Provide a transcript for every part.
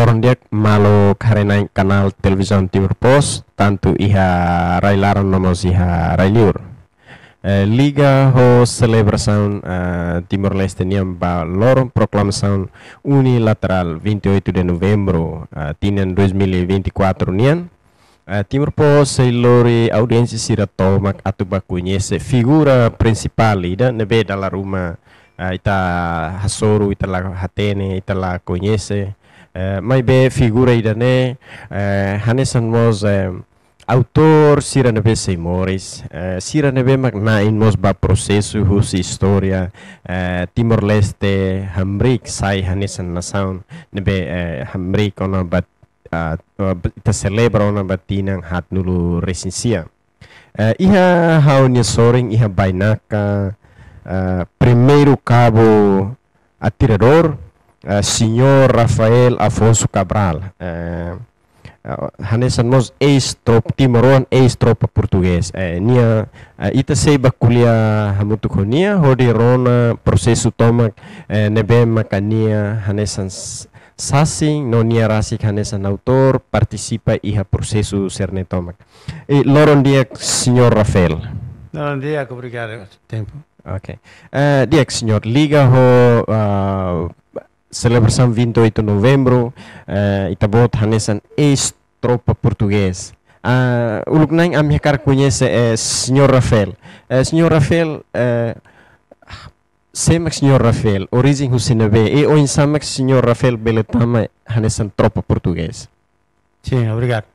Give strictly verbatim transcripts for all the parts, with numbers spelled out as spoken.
Loron di'ak maluk haree-na'in kanál televizaun Timor Post, tantu iha rai-laran no mós iha rai-liur. Eh, liga ho selebrasaun, eh, Timor-Leste nian ba loron proklamasaun unilaterál vinte e oito de novembro, eh, tinan dois mil e vinte e quatro nian. Eh, Timor Post sei lori audiénsia sira tomak atu ba koñese figura prinsipál ida ne'ebé dala ruma, eh, ita hasoru, ita la hatene, ita la koñese. Eh, maibé figura ida-ne'e, eh, hanesan mós, eh, autór sira ne'ebé sei moris, eh, sira ne'ebé mak na'in mós ba prosesu husi istória, eh, Timor-Leste hamriik sai hanesan nasaun ne'ebé, eh, hamriik ona ba, ah, ah, ita selebra ona ba tinan haatnulu resin sia. Eh, iha ha'u-nia sorin, iha bainaka, eh, primeiru kabu atiradór, eh, Señór Rafael Afonso Cabral. Eh, eh, hanesan mós eis-tropa, timoroan eis-tropa portugés. Eh, nia, eh, ita sei bá ko'alia hamutuk ho nia, hodi rona prosesu tomak, eh, ne'ebé maka nia hanesan s-, sasin, no nia rasik hanesan autór, partisipa iha prosesu sira-ne'e tomak. I loron di'ak, Señór Rafael. Loron di'ak, obrigadu, tempu. Ok. Eh, di'ak, Señór, liga ho, ah, selebrasaun vinte e oito novembro, eh, ita-boot hanesan eis-tropa portugés. Ah, ulukna'in ami hakarak koñese, eh, Señór Rafael. Eh, Señór Rafael, eh, sé mak Señór Rafael, orijen husi ne'ebé, i oinsá mak Señór Rafael bele tama hanesan tropa portugés? Sin, obrigadu.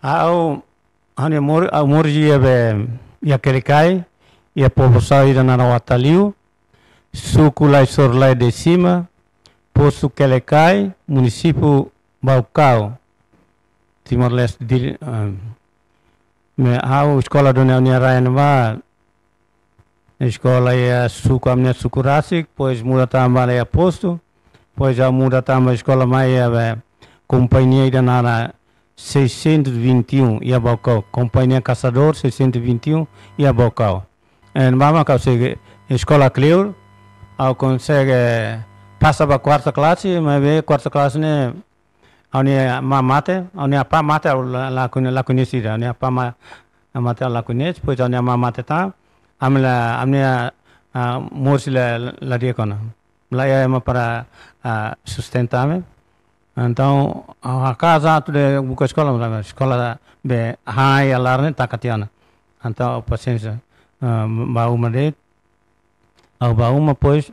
Ha'u, ha'u-nia mor-, ha'u moris iha be, iha Quelicai, iha povu sa'e ida naran Wataliu, suku Laisoru Lae de Cima, postu Quelicai, munisípiu Baucau, Timor-Leste, Dili, ah, ne'e ha'u eskola duni ha'u-nia rai ne'ebá, eskola iha suku, ami-nia suku rasik, depois muda tama iha postu, depois ha'u muda tama eskola mai iha be kompañia ida naran seiscentos e vinte e um, iha Baucau, Companhia Caçador seiscentos e vinte e um, iha Baucau. Ne'ebá mak ha'u sei eskola kleur, ha'u konsege pasa ba kuarta klase, maibé kuarta klase ne'e ha'u-nia amá mate, ha'u-nia apá mate, ha'u la, la koñe-, la koñese ida, ha'u-nia apá ma-, mate, ha'u la koñese, depois ha'u-nia amá mate tan, ami la, ami-nia, ah, moris la, la di'ak ona. La iha ema para, ah, sustenta ami. Entaun, ha'u hakaas atu de buka eskola, mas eskola be han iha laran ne'e taka tiha ona. Entaun, pasiénsia, ah, bá uma de'it, ha'u bá uma, depois,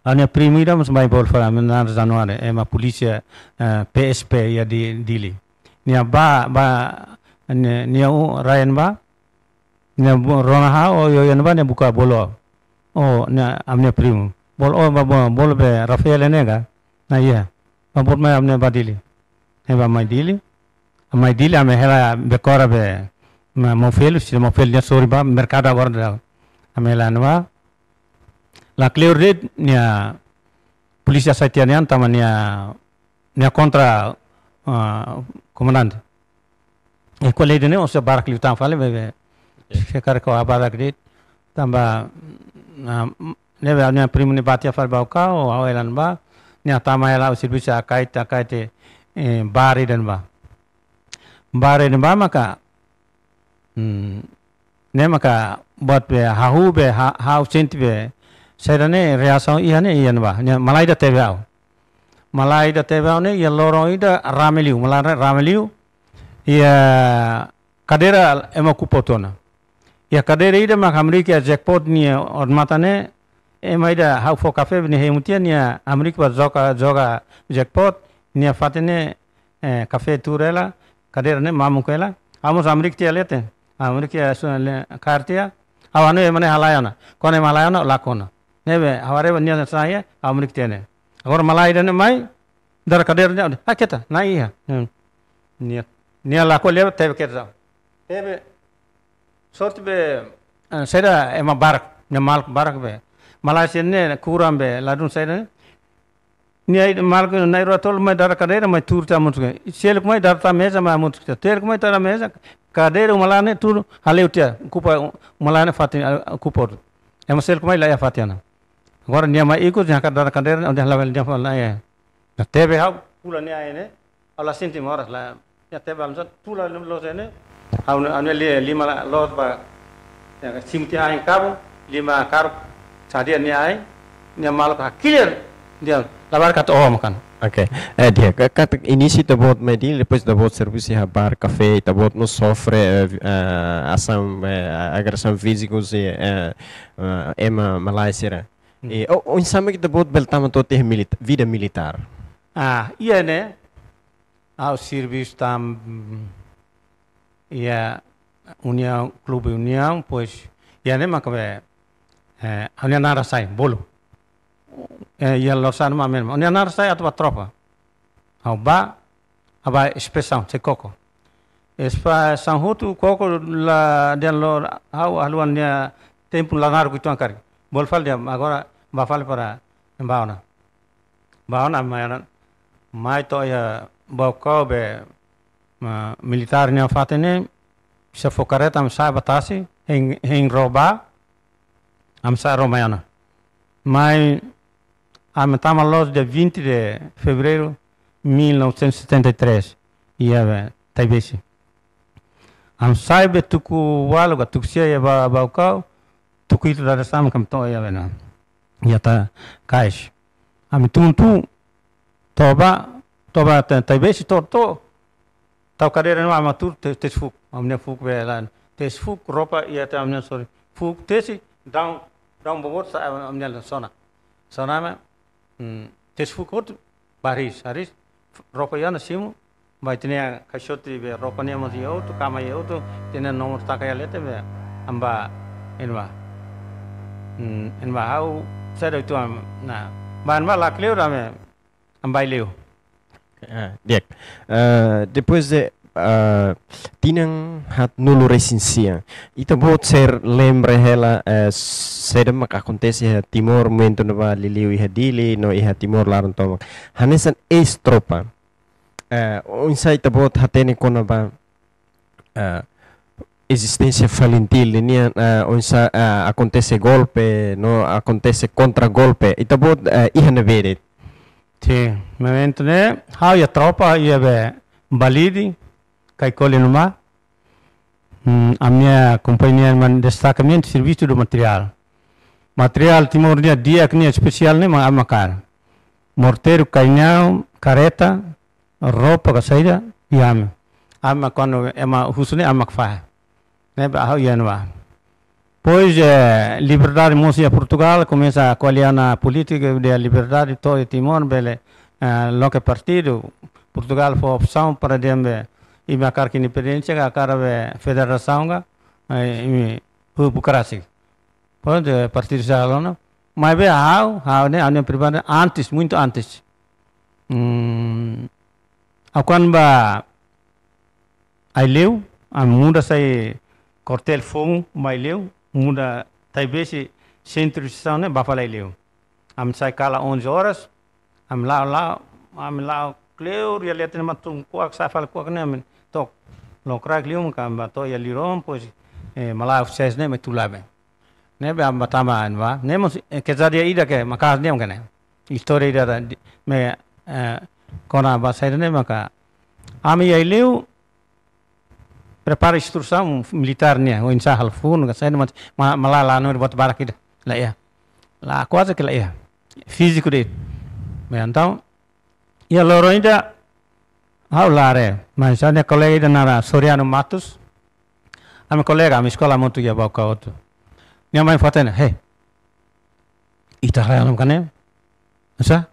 ha'u-nia primu ida mós mai bolu fali ami naran Januário, ema polísia, eh, P S P iha Di-, Dili. Nia bá, bá, nia, nia u-, rai ne'ebá, nia bu-, rona ha'u, o, iha ne'ebá nia buka bolu. O, nia, ami-nia primu. Bolu, o, bá, bá, bolu be Rafael ne'e ka? Ne'e iha. Bá bolu mai ami-nia bá Dili. Ne'e bá mai Dili. Mai Dili ami hela be kora be ma-, Maufelu, sira Maufelu nia sorin ba merkadu agora da. Ami hela ne'ebá. La kleur de'it nia polísia sai tiha nian tanba nia, nia kontra, ah, komandante. E ko'alia de'it ne'e, orsida barak liután fali, be, be. Oke. Se karik ha'u barak de'it, tanba, ah, ne'ebé nia primu ne'e bá tiha fali Baucau, ha'u hela ne'ebá, nia tama hela servisu Akaite, Akaite, eh, bar ida ne'ebá. Bar ida ne'ebá maka, hmm, ne'e maka buat be hahú be ha-, ha'u sente be, saida ne'e reasaun iha ne'e iha ne'ebá, ne'e malae ida tebe ha'u. Malae ida tebe ha'u ne'e, iha loron ida rame liu, malae rame liu, iha kadeira ema okupa tiha ona. Iha kadeira ida mak hamriik iha jackpot nia odamatan ne'e, ema ida ha'u fó kafé be nia hemu tiha nia hamriik ba joga, joga jackpot, nia fatin ne'e, eh, kafé tuur hela, kadeira ne'e mamuk hela. Ha'u mós hamriik tiha leten, hamriik iha su-, le-, kaer tiha. Ha'u hanoin ema ne'e halai ona. Kuandu ema halai ona, lakon ona. Ne'ebé, ha'u haree ba nia sa'e, ha'u hamriik tiha ne'e. Agora malae ida ne'e mai, dada kadeira ne'e, ah, keta, na'in iha. Hmm. Nia, nia lakon liu tebe keta. Tebe, sorte be, eh, saida ema barak, nia maluk barak be. Malae sira ne'e, kuran be, ladún saida ne'e. Nia ida maluk na'in-rua tolu mai dada kadeira, mai tuur tiha hamutuk. Seluk mai dada tiha meza, mai hamutuk tiha. Seluk mai tiha meza, kadeira malae ne'e tuur, hale'u tiha, okupa malae ne'e fatin, ah, okupa. Ema seluk mai la iha fatin ona. Agora nia mai ikus, nia hakarak dada kadeira, nia halai nia fala, eh. Ne'e tebe ha'u, pula nia ain ne'e, ha'u la sente moras la, nia teba amsa, pula loos ne'e, ha'u, ha'u-nia li-, liman la, loos ba, ya, simu tiha ain kabu, liman karuk, sadia nia ain, nia maluk hakilar, nia labarik atu oho makan. Oke. Eh, di'ak, ka-, katak inísiu ita-boot mai Dili, depois ita-boot servisu iha bar, kafé, ita-boot no sofre, eh, eh, asaun, eh, agresaun fíziku, eh, eh, ema malae sira. Hmm. Eh, o, oinsá mak ita-boot bele tama to'o iha milit-, vida militár? Ah, iha ne'e, ha'u servisu tan, iha Uniaun, Klube Uniaun, pois, iha ne'e maka be, eh, ha'u-nia naran sai, bolu. Eh, iha Lorosa'e ne'e mak amen. Ha'u-nia naran sai atu ba tropa. Ha'u ba, ha'u ba inspesaun, sei koko. Inspesaun hotu koko la dehan loos, ha'u haluha nia tempu la naruk uitoan karik. Bolu fali dehan, agora ba fali para embaixada. Bá ona, mai ona, mai to'o iha Baucau be, ma, militár nia fatin ne'e, sira fó karreta, ami sa'e ba tasi, hein, hein ró bá, ami sa'e ró mai ona. Mai, ami tama loos dia vinte de fevereiro mil novecentos e setenta e três, iha be, Taibesi. Ami sa'e be tuku ualu ka tuku sia iha Ba-, Baucau, tuku hitu dadeer-saan mak ami to'o iha be ne'e. Iha ta kais. Ami tun tun, to'o ba, to'o ba Ta-, Taibesi to'o, to'o. Tau kadeira ne'ebá ami tuur te-, tesi fuuk. Ami-nia fuuk be laran. Tesi fuuk, roupa iha tiha ami-nia sorin. Fuuk tesi, daun, daun boboot sa'e ami-nia sona. Sona ami, hmm, tesi fuuk hotu, ba hariis, hariis, roupa iha ona simu, ba ita-nia kaixote be roupa nian mós iha hotu, kama iha hotu, ita-nia nomor taka iha leten be, ami bá, iha ne'ebá. Hmm, iha ne'ebá ha'u, saida uitoan, nah, ba iha ne'ebá la kleur ami, ami bá Aileu. Ah, di'ak. Ah, depois de, ah, tinan haatnulu resin sia. Ita-boot sei lembra hela, eh, saida mak akontese iha Timor, momentu ne'ebá liuliu iha Dili, no iha Timor laran tomak. Hanesan eis-tropa. Eh, oinsá ita-boot hatene kona-ba, eh, ezisténsia FALINTIL nian, eh, oinsá, eh, akontese golpe, no akontese kontra-golpe. Ita-boot, eh, iha ne'ebé de'it? Sin, momentu ne'e, ha'u iha tropa, iha be Balide, Kaikoli ne'ebá. Hmm, ami-nia kompañia mak destaka ami servisu do materiál. Materiál Timor nian di'ak nian espesiál ne'e mak ami mak kaer. Morteiru, kañaun, karreta, roupa ka saida, iha ami. Ami mak kuandu ema husu ne'e ami mak fahe. Ne'ebé ha'u iha ne'ebá. Pois, eh, liberdade mós iha Portugal, komesa ko'alia ona polítika de liberdade to'o iha Timor, bele, eh, loke partidu. Portugal fó opsaun para dehan be, imi hakarak independénsia ka hakarak be federasaun ka, eh, imi hubuk rasik. Pronto, eh, partidu sira halo ona. Maibé ha'u, ha'u ne'e, ha'u-nia pribadi antes, muito antes. Hmm, ha'u kuandu ba Aileu, ami muda sai kuartél foun ba Aileu, muda Taibesi sentru de estasaun ne'e ba fali Aileu. Ami sai kala onze horas, ami la'o, la'o, ami la'o kleur iha leten ne'e mak tun kuak, sa'e fali kuak ne'e ami took. Lokraik liu mak ami bá to'o iha Liron, pois, eh, malae ofisiais ne'e mai tula be. Ne'ebé ami bá tama iha ne'ebá. Ne'e mós, eh, kejadian ida ke maka'as nian mak ne'e. Istória ida di, me, eh, kona-ba saida ne'e maka. Ami iha Aileu, prepara instrusaun militár nian, oinsá halo funu, ka saida mak, ma-, malae la no buat barak ida. La iha. La kuaze ke la iha. Fíziku de'it. Bem, entaun, iha loron ida, ha'u la haree, mas ha'u-nia kolega ida naran Soriano Matos, ami kolega, ami eskola hamutuk iha Baucau hotu. Nia mai fó-hatene, "Hei, ita haree halo mak ne'e? Oinsá?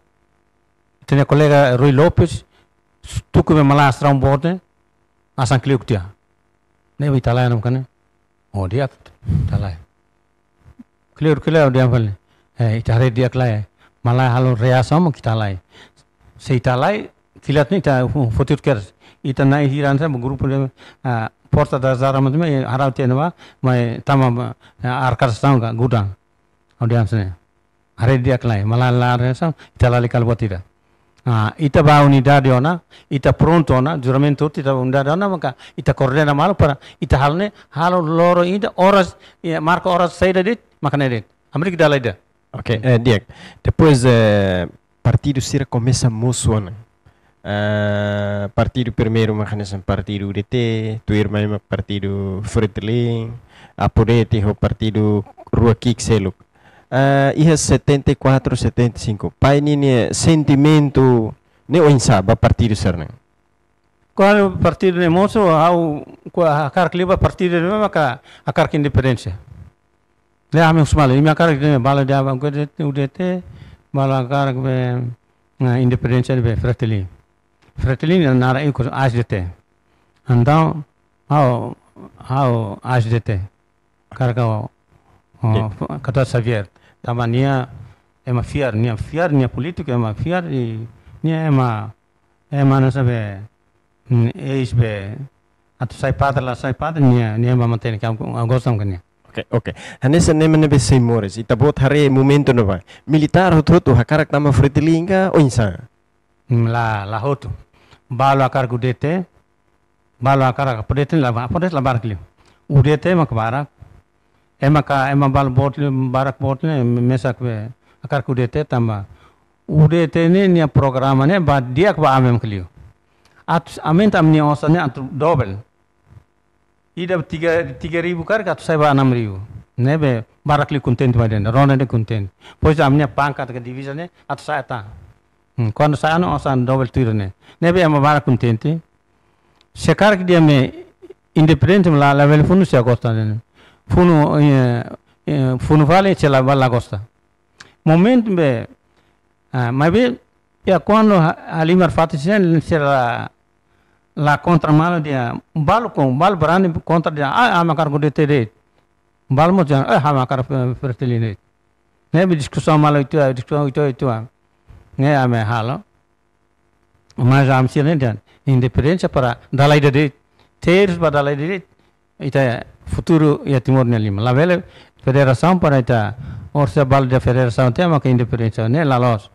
Ita-nia kolega Rui Lopes, tuku be malae straum boot ne'e, hanesan kle'uk tiha. Ne'ebé ita halai halo mak ne'e?" "Oh, di'ak, ita halai." Kleur, kleur, dehan fali. "Eh, ita haree di'ak lai. Malae halo reasaun mak ita halai. Se ita halai, kilat ne'e ita, uh, foti hotu kedas. Ita na'in hira hanesan be grupu de, ah, Porta das Armas, mai harau tiha ne'ebá, mai tama, ah, arkas saun ka gudang." Ha'u dehan hanesan ne'e. "Haree di'ak lai, malae la reasaun, ita lalika halo buat ida. Ah, ita ba unidade ona, ita prontu ona, juramentu ita unidade ona, maka ita koordena malu para ita halo ne'e, halo loron ida, oras, iha, marka oras saida de'it, mak ne'e de'it. Ami lalika halai ida." Oke, eh, di'ak. Depois, eh, partidu sira komesa mosu ona. Ah, partidu primeiru mak hanesan partidu U D T, tuirmai mak partidu Fretilin, Apodete ho partidu rua ki'ik seluk. Ah, iha setenta e quatro, setenta e cinco. Pai ninia sentimentu ne'e oinsá ba partidu sira-ne'e? Kuandu partidu ne'e mosu, ha'u, ha'u hakarak liu ba partidu ne'ebé maka hakarak independénsia. Ne'e ami husu malu, imi hakarak ne'e balu dehan U D T, U D T, balu hakarak be, nah, independénsia be Fretilin. Fretilin naran ikus A S D T. Entaun, ha'u, ha'u A S D T. Hakarak, oh, Sim. Katuas Xavier. Tanba nia ema fiar, nia fiar, nia polítiku ema fiar, i nia ema, ema hanesan be, mm, eis be, atu sai padre la sai padre, nia, nia ema mantein ke ha'u, ha'u gosta ka nia. Oke, oke. Hanesan ema ne'ebé sei moris, ita-boot haree momentu ne'ebá. Militár hotu-hotu hakarak tama Fretilin ka oinsá? Mm, la, la hotu. Balu hakarak U D T, balu hakarak Apodete la, Apodete la barak liu. U D T mak barak. Ema ka, ema balu boot liu, barak boot liu, mesak be hakarak U D T tanba U D T ne'e nia programa ne'e ba di'ak ba ami mak liu. Atu aumenta ami-nia osan ne'e atu dobel. Ida tiga, tiga ribu karik atu sai ba enam ribu. Ne'ebé barak liu kontente ba de'it, rona de'it kontente. Depois ami-nia pangkat ka diviza ne'e atu sai tan. Hmm, kuandu sai ona osan dobel tuir ne'e. Ne'ebé ema barak kontente. Se karik dehan imi independente la, labele funu sira gosta ne'e. Funu, eh, eh, funu fali sira la, la gosta. Momentu be, ah, maibé, ya kuandu ha-, halimar fatin sira, sira la, la kontra malu dehan, balu kon, balu berani kontra dehan, ah, ami hakarak U D T de'it. Balu mós dehan, eh, ami hakarak Fre-, Fretilin de'it. Ne'ebé diskusaun malu uitoan, diskusaun uitoan, uitoan. Ne'e ami halo. Mas ami sira ne'e dehan, independénsia para dala ida de'it, terus ba dala ida de'it, ita futuru iha Timor nia liman. Labele federasaun para ita, orsida balu dehan federasaun tiha maka independénsia ne'e la loos.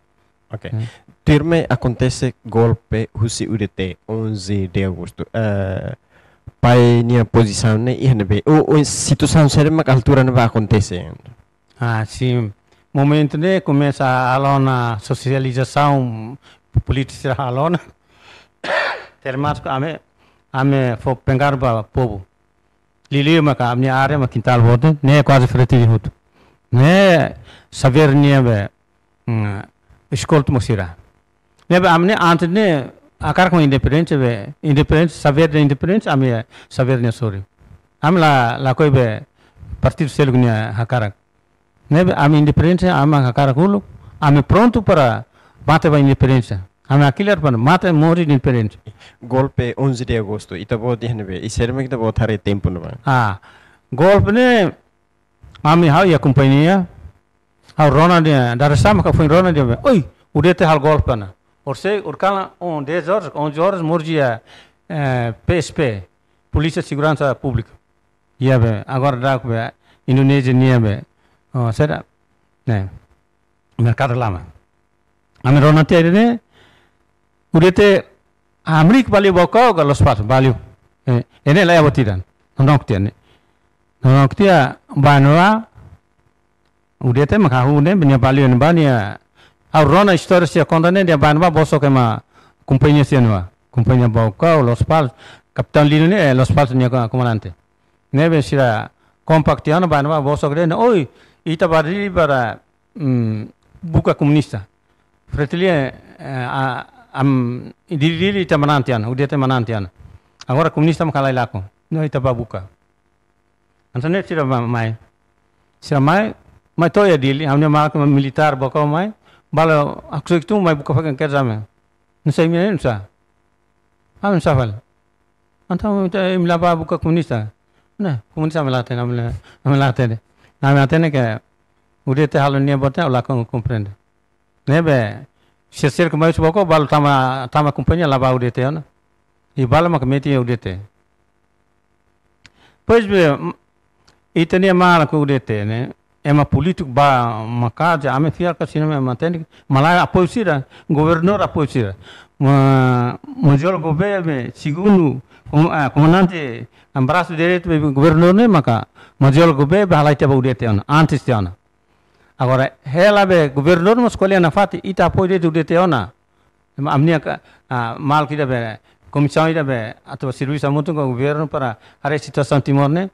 Oke. Hmm. Tuirmai akontese golpe husi U D T, onze de agosto. Eh, pai nia pozisaun ne'e iha ne'ebé? Ou, ou situasaun saida mak altura ne'ebá akontese? Ah, sim. Momentu ne'e komesa halo ona sosializasaun polítika sira halo ona. Termasuk ami, ami fó pengar ba povu. Liuliu maka ami-nia área mak kintál boot ne'e, ne'e kuaze Fretilin hotu. Ne'e Xavier nia be, mm, eskolta mós sira. Ne'ebé ami ne'e antes ne'e hakarak ho independénsia be, independénsia, Xavier nia independénsia, ami Xavier nia sorin. Ami la, lakohi be partidu seluk nia hakarak. Ne'ebé ami independénsia, ami hakarak uluk, ami prontu para mate ba independénsia. Ami hakilar para mate moris independénsia. Golpe onze de agosto, ita-boot iha ne'ebé, i saida mak ita-boot haree tempu ne'ebá? Ah, golpe ne'e, ami ha'u iha kompañia, ha'u rona dehan, dadeer-saan mak ha'u foin rona dehan, oi, U D T halo golpe ona. Orsida, oras kalan, oh, dez horas, onze horas, moris iha, eh, P S P, Polísia Seguransa Públika. Iha be, agora daudauk be, Indonézia nian be, oh, saida, ne'e, Merkadu Lama. Ami rona tiha ida-ne'e, U D T hamriik ba liu Baucau ka Lospalos ba liu. Eh, ida-ne'e la iha buat ida. Nonook tiha ne'e. Nonook tiha ba ne'ebá, U D T mak hahú ne'e, nia ba liu ne'ebá nia, ha'u rona istória sira konta ne'e, nia ba ne'ebá bosok ema kompañia sira ne'ebá. Kompañia Baucau, Lospalos, Kapitaun Lino ne'e, eh, Lospalos nia ko-, komandante. Ne'ebé sira kompaktu tiha ona ba ne'ebá bosok dehan, oi, ita ba Dili para, mm, buka komunista. Fretilin, eh, a, am, Dili, Dili ita manán tiha ona, U D T manán tiha ona. Agora komunista mak halai lakon. No ita ba buka. Entaun ne'e sira ma-, mai. Sira mai, mai to'o iha Dili, ami-nia maluk militár Baucau mai, balu haksoit tun mai buka fakin kerja ami. Nusá imi nusá? Ami nusá fali. Entaun ita, imi la ba buka komunista. Ne'e, komunista ami la hatene, ami la, ami la hatene. Ami hatene ke U D T halo nia buat ne'e, la kon-, komprende. Ne'ebé, sira, sira ke mai husi Baucau, balu tama, tama kompañia la ba U D T ona. I balu mak metin U D T. Pois be, m-, ita-nia maluk U D T ne'e, ema polítiku ba maka dehan, ami fiar ka sira mak hatene, malae apoiu sira, governadór apoiu sira. Ma-, Major Gobé be, segundu, kom-, ah, komandante, ah, brasu direitu be governadór ne'e maka, Major Gobé be halai tiha ba U D T ona, antes tiha ona. Agora, hela be governadór mós ko'alia nafatin, ita apoiu de'it U D T ona. Ema ami-nia ka, ah, maluk ida be, komisaun ida be, atu servisu hamutuk ho governu para haree situasaun Timor ne'e.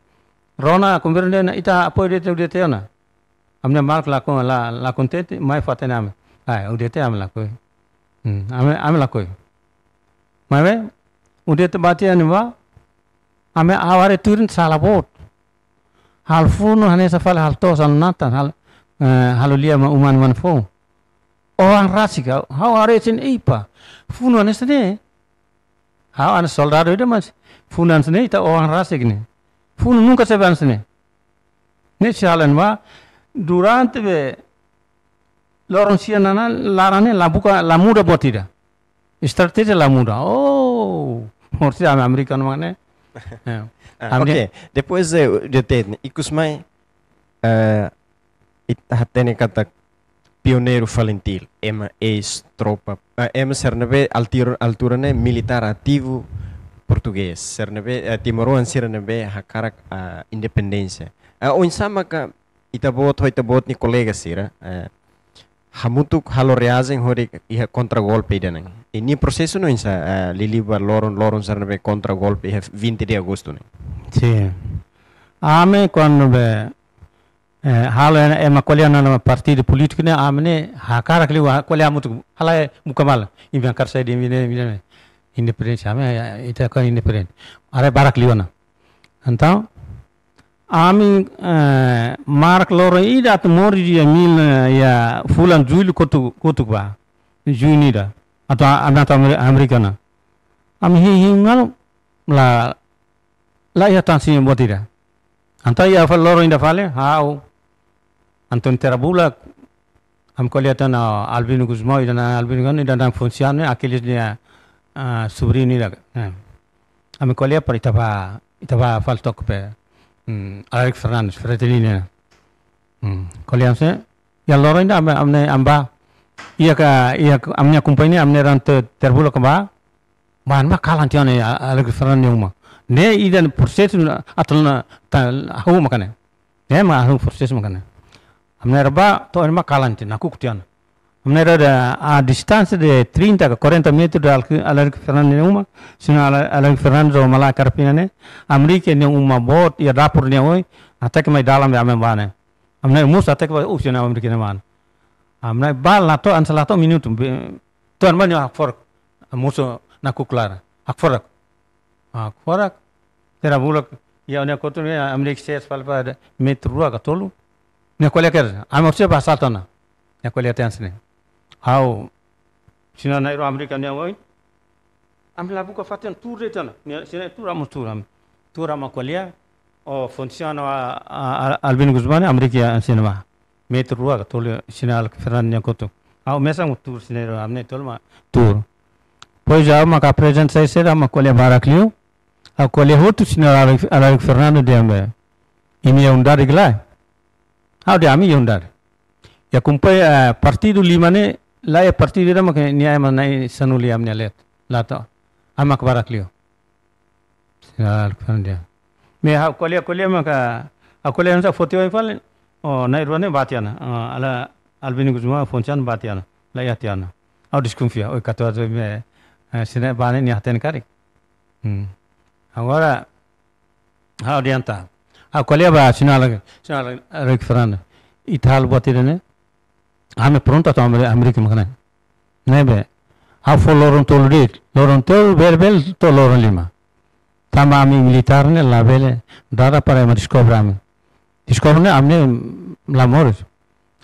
Rona governu dehan ita apoiu de'it, de'it ona. Ami-nia maluk la kon-, la, la kontente, mai fó-hatene ami. Ai, U D T ami lakohi. Hmm, ami, ami lakohi. Maibé, U D T bá tiha ne'ebá, ami ha'u haree tuir ne'e sala boot. Halo funu hanesan fali halo to'os, halo natar, halo, eh, halo lia uma, uma, uma foun. Oan rasik, ha'u, ha'u haree sira-ne'e, epá. Funu hanesan ne'e. Ha'u hanesan soldadu ida, mas funu hanesan ne'e, ita oan rasik ne'e. Funu nunka sei hanesan ne'e. Ne'e sei halo ne'ebá, durante be loron sia nana laran ne'e la buka, la muda buat ida. Estratéjia la muda. Oh, morsi ami Amérika ne'e mak ne'e. Ya. Ah, ami oke. Depois, eh, de ter, ikus mai, eh, ita hatene katak pioneiru FALINTIL, ema eis-tropa, eh, ema sira ne'ebé altir-, altura ne'e militár ativu portugés, sira ne'ebé, eh, timoroan sira ne'ebé hakarak, ah, independénsia. Eh, oinsá maka ita-boot, ho ita-boot nia kolega sira, eh, hamutuk halo reajen hodi iha kontra-golpe ida-ne'e. I nia prosesu ne'e oinsá, eh, liuliu ba loron, loron sira ne'ebé kontra-golpe iha vinte de agosto ne'e. Sin. Ami kuandu be, eh, halo ema, ema ko'alia ona partidu polítiku ne'e, ami ne'e hakarak liu, ah, ko'alia hamutuk, halai buka malu. Imi hakarak saida, imi ne'e, imi ne'e. Independénsia, ami, eh, ita hakarak independénsia. Haree barak liu ona. Entaun, ami, eh, marka loron ida atu moris iha mil, eh, iha fulan Jullu kotuk, kotuk bá. Junu ida. Atu a-, ami atu Ameri-, Amérika ona. Ami hi-, hi ngalu la, la iha tan sira buat ida. Entaun iha fali loron ida fali, ha'u, António Terra Bula, ami ko'alia tiha ona Albino Gusmão, ida-ne'e Albino kan, ida-ne'e Fonseca, Aquiles nia, ah, sobriñu ida. Eh. Ami ko'alia para ita bá, ita bá fali to'ok be, hmm, Alarico Fernandes, Fretilin ne'e. Hmm. Ko'alia hanesan ne'e, iha loron ida ami, ami ne'e ami bá. Iha ka, iha ka, ami-nia kompañia, ami-nia António Terra Bula ka bá. Bá, bá kalan tiha ona iha Alarico Fernandes nia uma. Ne'e ida-ne'e prosesu atu la, ta, hahú maka ne'e. Ne'e mak hahú prosesu maka ne'e. Ami na'in-rua bá, to'o ne'e mak kalan tiha, nakukun tiha ona. Ami na'in-rua bá, a distância de trinta a quarenta metros de Alarico, Alarico Fernandes nia uma, sira-nia Ala-, Alarico Fernandes ho malae Carapina ne'e, Amérika nia uma boot, iha dapur nia oin, hateke mai dalan be ami bá ne'e. Ami na'in-rua almosu hateke ba, uh, sira-nia Amérika nia mane. Ami na'in-rua bá la to'o, hanesan la to'o minutu, be, to'o ami-nia hakfodak, almosu nakukun laran, hakfodak. Ah, hakfodak. Terra Bula, iha ne'e kotuk ne'e, ami-nia ses fali ba metru rua ka tolu. Nia ko'alia kedas, ami harus ba salta ona. Nia ko'alia tiha hanesan ne'e. Ha'u, sira na'in-rua Amérika nia oin. Ami la buka fatin tuur de'it ona. Nia, sira tuur, ami tuur, ami. Tuur ami ko'alia. Ho Fonseca, a, a, a, Albino Gusmão, Amérika hanesan ne'e bá. Metru rua ka tolu, sira-nia Alarico Fernandes nia kotuk. Ha'u mesak mak tuur sira na'in-rua, ami na'in-tolu mak tuur. Depois ha'u maka aprezenta sai sira, ami ko'alia barak liu. Ha'u ko'alia hotu sira-nia Alarico, Alarico Fernandes dehan be, imi iha unidade ka lae? Ha'u dehan ami iha unidade. Iha kompañia, eh, partidu lima ne'e, la iha partidu ida maka nia ema na'in-sanulu iha ami-nia leet. La to'o. Ami mak barak liu. Sira Alarico Fernandes dehan. Maibé ha'u ko'alia, ko'alia maka, ha'u ko'alia hanesan foti oin fali, oh, na'in-rua ne'e bá tiha ona. Ah, Ala-, Albino Gusmão, Fonseca bá tiha ona. La iha tiha ona. Ha'u deskonfia, oi, katuas oi, maibé, eh, sira bá ne'e nia hatene karik. Hmm. Agora, ha'u adianta. Ha'u ko'alia ba sira-nia Ala-, sira-nia Alarico Fernandes. Ita halo buat ida-ne'e. Ami prontu atu Ameri-, Amérika maka ne'e. Ne'ebé, ha'u fó loron tolu de'it, loron tolu, bele, bele to'o loron lima. Tanba ami militár ne'e labele dada para ema deskobre ami. Deskobre ne'e ami ne'e la moris.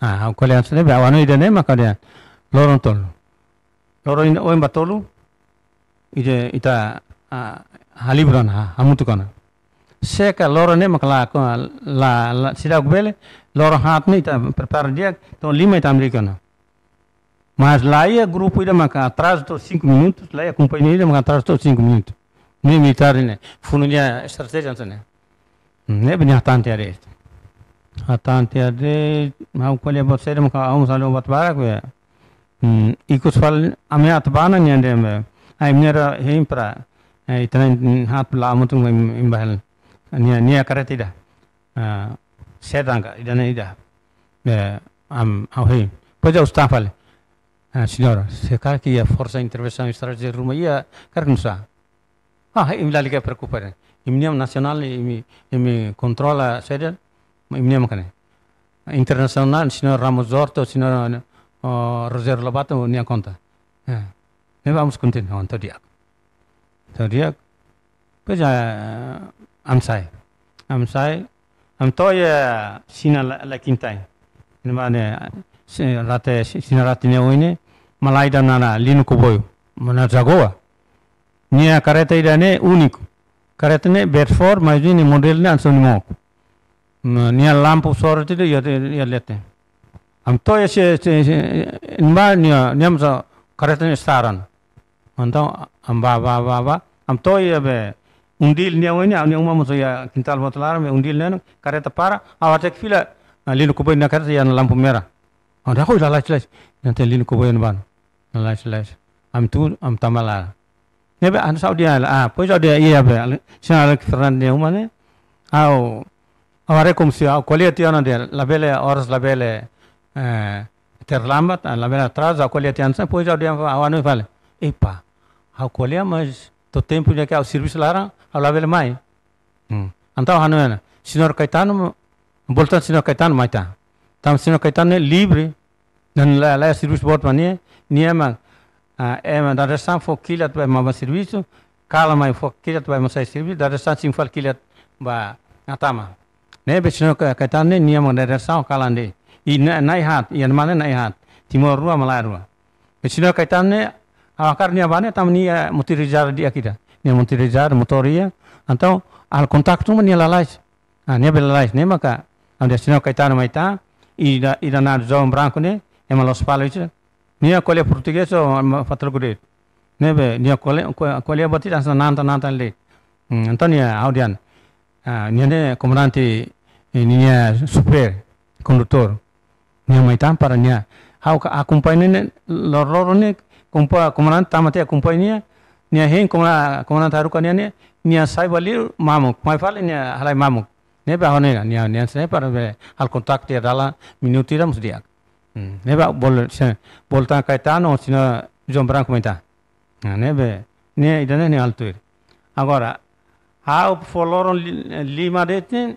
Ah, ha'u ko'alia hanesan ne'e, be, ha'u hanoin ida-ne'e maka dehan loron tolu. Loron ida oin ba tolu, ita, ita, ah, halibur ona, ha, hamutuk ona. Se ka loron ne'e maka la, la, la, seidauk bele, loron haat ne'e ita prepara di'ak, to'o lima ita Amérika ona. Mas la iha grupu ida maka atraza to'o cinco minutos, la iha kompañia ida maka atraza to'o cinco minutos. Ne'e militár ne'e, funu nia estratéjia hanesan ne'e. Hmm, ne'ebé nia hatán tiha de'it. Hatán tiha de'it, ha'u ko'alia buat saida maka ha'u sala buat barak be. Hmm, ikus fali ami atu bá ona nia dehan be. Ai, nia dehan hein para, eh, ita na'in haat la hamutuk mak imi, imi bá hela. Nia, nia karreta ida. Ah, sedan ka, ida-ne'e ida. Be, am, ha'u hein. Depois ha'u start fali. Ah, señór, se karik iha forsa intervensaun estranjeiru ruma iha, karik nusá? Ah, imi lalika preokupa de'it. Imi-nian nasionál, imi, imi kontrola saida, imi-nian mak ne'e. Internasionál, señór Ramos Horta, señór, oh, Rogério Lobato, nia konta. Eh, ne'ebé ami mós kontente, oh, entaun di'ak. Entaun di'ak. Depois, ah, ami sai. Ami sai. Ami to'o iha Xina La-, Laikintai. Ne'ebá ne'e, se rate, se, Xina rate nia oin ne'e, malae ida naran Lino Comboio. Mana jagoa. Nia karreta ida-ne'e úniku. Karreta ne'e Bedford, mas nia modelu ne'e hanesan nia mook. Ma nia lampu sorot ida iha, iha leten. Ami to'o iha se, se, se, ne'ebá nia, nia mós karreta ne'e estraga ona. Entaun, ami bá, bá, bá, bá. Ami to'o iha be Undil nia oin ne'e, nia uma mós iha kintál boot laran, be Undil ne'e, karreta para, ha'u haree fila, ah, Lino Comboio nia karreta iha lampu merah. Ha'u dehan, "Oi, lalais, lalais." Entaun Lino Comboio ne'ebá. Lalais, lalais. Ami tuur, ami tama laran. Ne'ebé, hanesan ha'u dehan, ah, depois ha'u dehan, iha be, ale-, señór Alex Fernandes nia uma ne'e. Ha'u, ha'u haree komu se ha'u ko'alia tiha ona de'it, labele, oras labele, eh, terlambat, ah, labele atraza, ha'u ko'alia tiha ona, depois ha'u dehan, ha'u hanoin fali. Epá, ha'u ko'alia, mas to'o tempu ida ke ha'u servisu laran, ha'u labele mai. Hmm. Entaun hanoin ona. Señór Caetano, volta señór Caetano mai tan. Tanba señór Caetano ne'e livre, dehan la, la servisu boot ba nia, nia mak, ah, ema dadeer-saan fó kilat ba ema bá servisu, kalan mai fó kilat ba ema sai servisu, dadeer-saan simu fali kilat ba ema tama. Ne'ebé señór Ca-, Caetano ne'e, nia mak dadeer-saan kalan de'it. I na-, na'in haat, iha ne'ebá ne'e na'in haat. Timoroan rua, malae rua. Be señór Caetano ne'e, ha'u hakarak nia bá ne'e, tanba nia motorizadu di'ak ida. Nia motorizadu, motór iha. Entaun, halo kontaktu mak nia lalais. Ah, nia be lalais, ne'e maka, ha'u dehan señór Caetano mai tan, ida, ida naran João Branco ne'e, ema Lospalos ida. Nia ko'alia portugés, ha'u, ha'u fatal kudet. Ne'ebé, nia ko'alia, ko-, ko'alia buat ida hanesan nanta, nanta le. Hmm, entaun nia, ha'u dehan, ah, nia ne'e komandante, eh, nia xofér, kondutór. Nia mai tan para nia. Ha'u ka akompaña ne'e, lor-, loron ne'e, kompa-, komandante tama tiha akompaña nia, nia hein koma-, komandante haruka nia ne'e, nia sai ba liur mamuk, mai fali nia halai mamuk. Ne'ebé ha'u hanoin, nia, nia sai para be halo kontaktu iha dalan minutu ida mós di'ak. Hmm, ne'ebé bolu, se, bolu tan Caetano, señór João Branco mai tan. Nah, ne'ebé, ne'e ida-ne'e nia halo tuir. Agora, ha'u fó loron li-, lima de'it ne'e,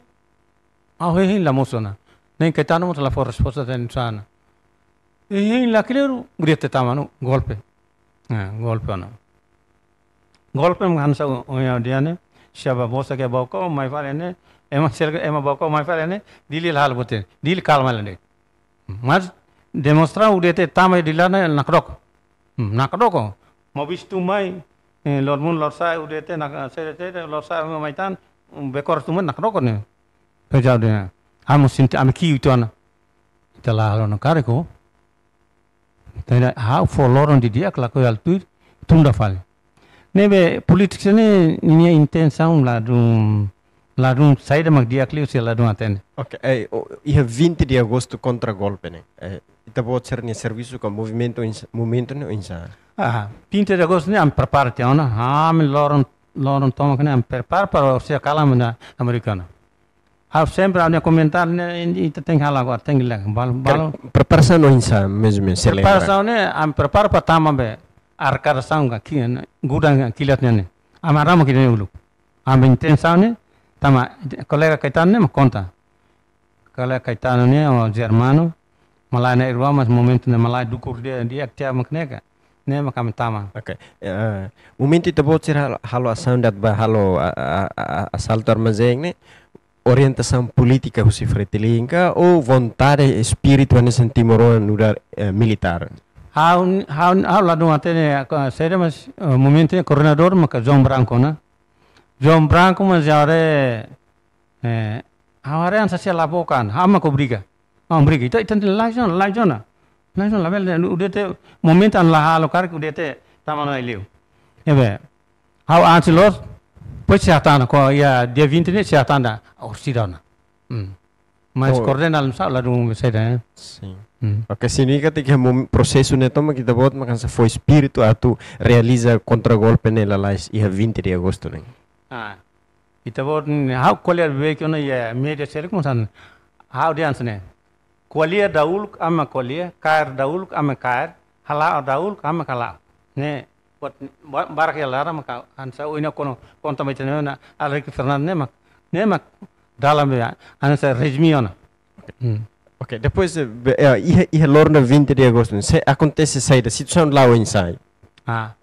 ha'u hein la mosu ona. Nein Caetano mós la fó resposta tan sana. Hein la kleur, UDT tama ona, golpe. Ah, golpe ona. Golpe mak hanesan ohin ha'u dehan ne'e, se ba bosa ke Baucau, mai fali ne'e, ema sel-, ema Baucau mai fali ne'e, Dili la halo buat ida, Dili kalma la de'it. Mas demonstra UDT tama iha Dili laran nakdoko. Hmm, nakdoko. Maubisse tun mai, eh, loromonu lorosa'e UDT nak-, sede-sede lorosa'e mai tan, um, Bekora tun mai nakdoko ne'e. Pejau de, ami sente, ami kiu tiha ona. Ita la halo ona karik ho. Entaun ha'u fó loron didi'ak lakohi halo tuir, tunda fali. Ne'ebé polítika ne'e, nia intensaun ladún, ladún saida mak di'ak liu se ladún hatene. Ok, eh, o, iha vinte de agosto kontra golpe ne'e. Eh, ita-boot sira-nia servisu ka movimentu oinsá, momentu ne'e oinsá? Ah, vinte de agosto ne'e ami prepara tiha ona. Ami loron, loron tomak ne'e ami prepara para sira kalan ba amerikanu. Ha'u sempre ha'u-nia komentáriu ne'e, ita tenke halo agora, tenke lek, bal-, bal-. Preparasaun oinsá mezmu, se lembra? Preparasaun ne'e, ami prepara para tama be arkadasaun ka ki-, gudang kilat ne'e. Ami arma ki ne'e uluk. Ami intensaun ne'e, tama, kolega Caetano ne'e mak konta. Kolega Caetano ne'e, o Germano, malae na'in-rua, mas momentu ne'e malae dukur de'it, di'ak tiha mak ne'e ka. Ne'e mak ami tama. Ok. Eh, momentu ita-boot sira halo, halo asaun ida ba halo a, a, a, a, asaltu armazén ne'e, orientasaun polítika husi Fretilin ka, ou vontade, espíritu hanesan timoroan nu'udar, eh, militár? Ha'u, ha'u, ha'u ladún hatene, ko-, saida mas, eh, momentu ne'e koordenadór maka João Branco ona. João Branco mas ha'u haree, eh, ha'u haree hanesan sira la book an, ha'u mak obriga. Ah, obriga. Ita, ita, lalais ona, lalais ona. Lalais ona, labele, UDT, momentu ami la halo karik UDT tama ona liu. Ne'ebé, ha'u antes loos, depois sei hatán, ko iha dia vinte ne'e sei hatán ida, orsida ona. Hmm. Mas koordena la sa, ladún saida, eh. Sin. Hmm. Ok, signifika katak mom-, prosesu ne'e tomak ita-boot mak hanesan fó espíritu atu realiza kontra golpe ne'e lalais iha vinte de agosto ne'e. Ah. Ita-boot ne'e, ha'u ko'alia beibeik ona iha média sira-ne'e, ha'u dehan hanesan ne'e. Ko'alia dahuluk ami ko'alia, kaer dahuluk ami kaer, hala'o daul, kama hala'o. Ne'e, buat ba-, barak iha laran maka hanesan ohin ha'u konta mai tiha ona, Alrik Fernandes ne'e mak, ne'e mak dalan be, hanesan rezime ona. Hmm. Ok, depois, eh, be-, eh, iha, iha loron vinte de agosto, ne'e, se akontese saida, situasaun la'o oinsá? Ah,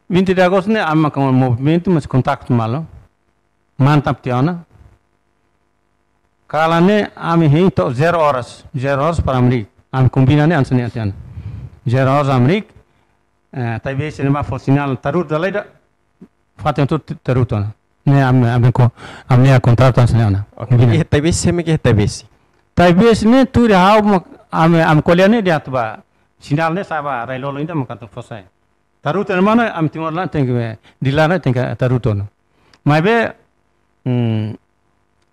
vinte de agosto ne'e, ami maka movimentu, mas kontaktu malu. Mantap tiha ona. Kalan ne'e ami hein to'o zero horas, zero horas para Amrik. Ami kombina ne'e hanesan ne'e tiha ona. Zero horas Amrik, eh, Taibesi ne'e mak fó sinál tarutu dala ida, fatin hotu tarutu ona. Ne'e ami, ami ko, ami-nia kontratu hanesan ne'e ona. Ok, kombina. Iha Taibesi, sé mak iha Taibesi? Taibesi ne'e tuir ha'u mak, ami, ami ko'alia ne'e dehan atu ba sinál ne'e sa'e ba rai-lolon ida mak atu fó sai. Tarutu ona mak ne'e, ami Timor laran tenke, di laran tenke tarutu ona. Maibé, hmm,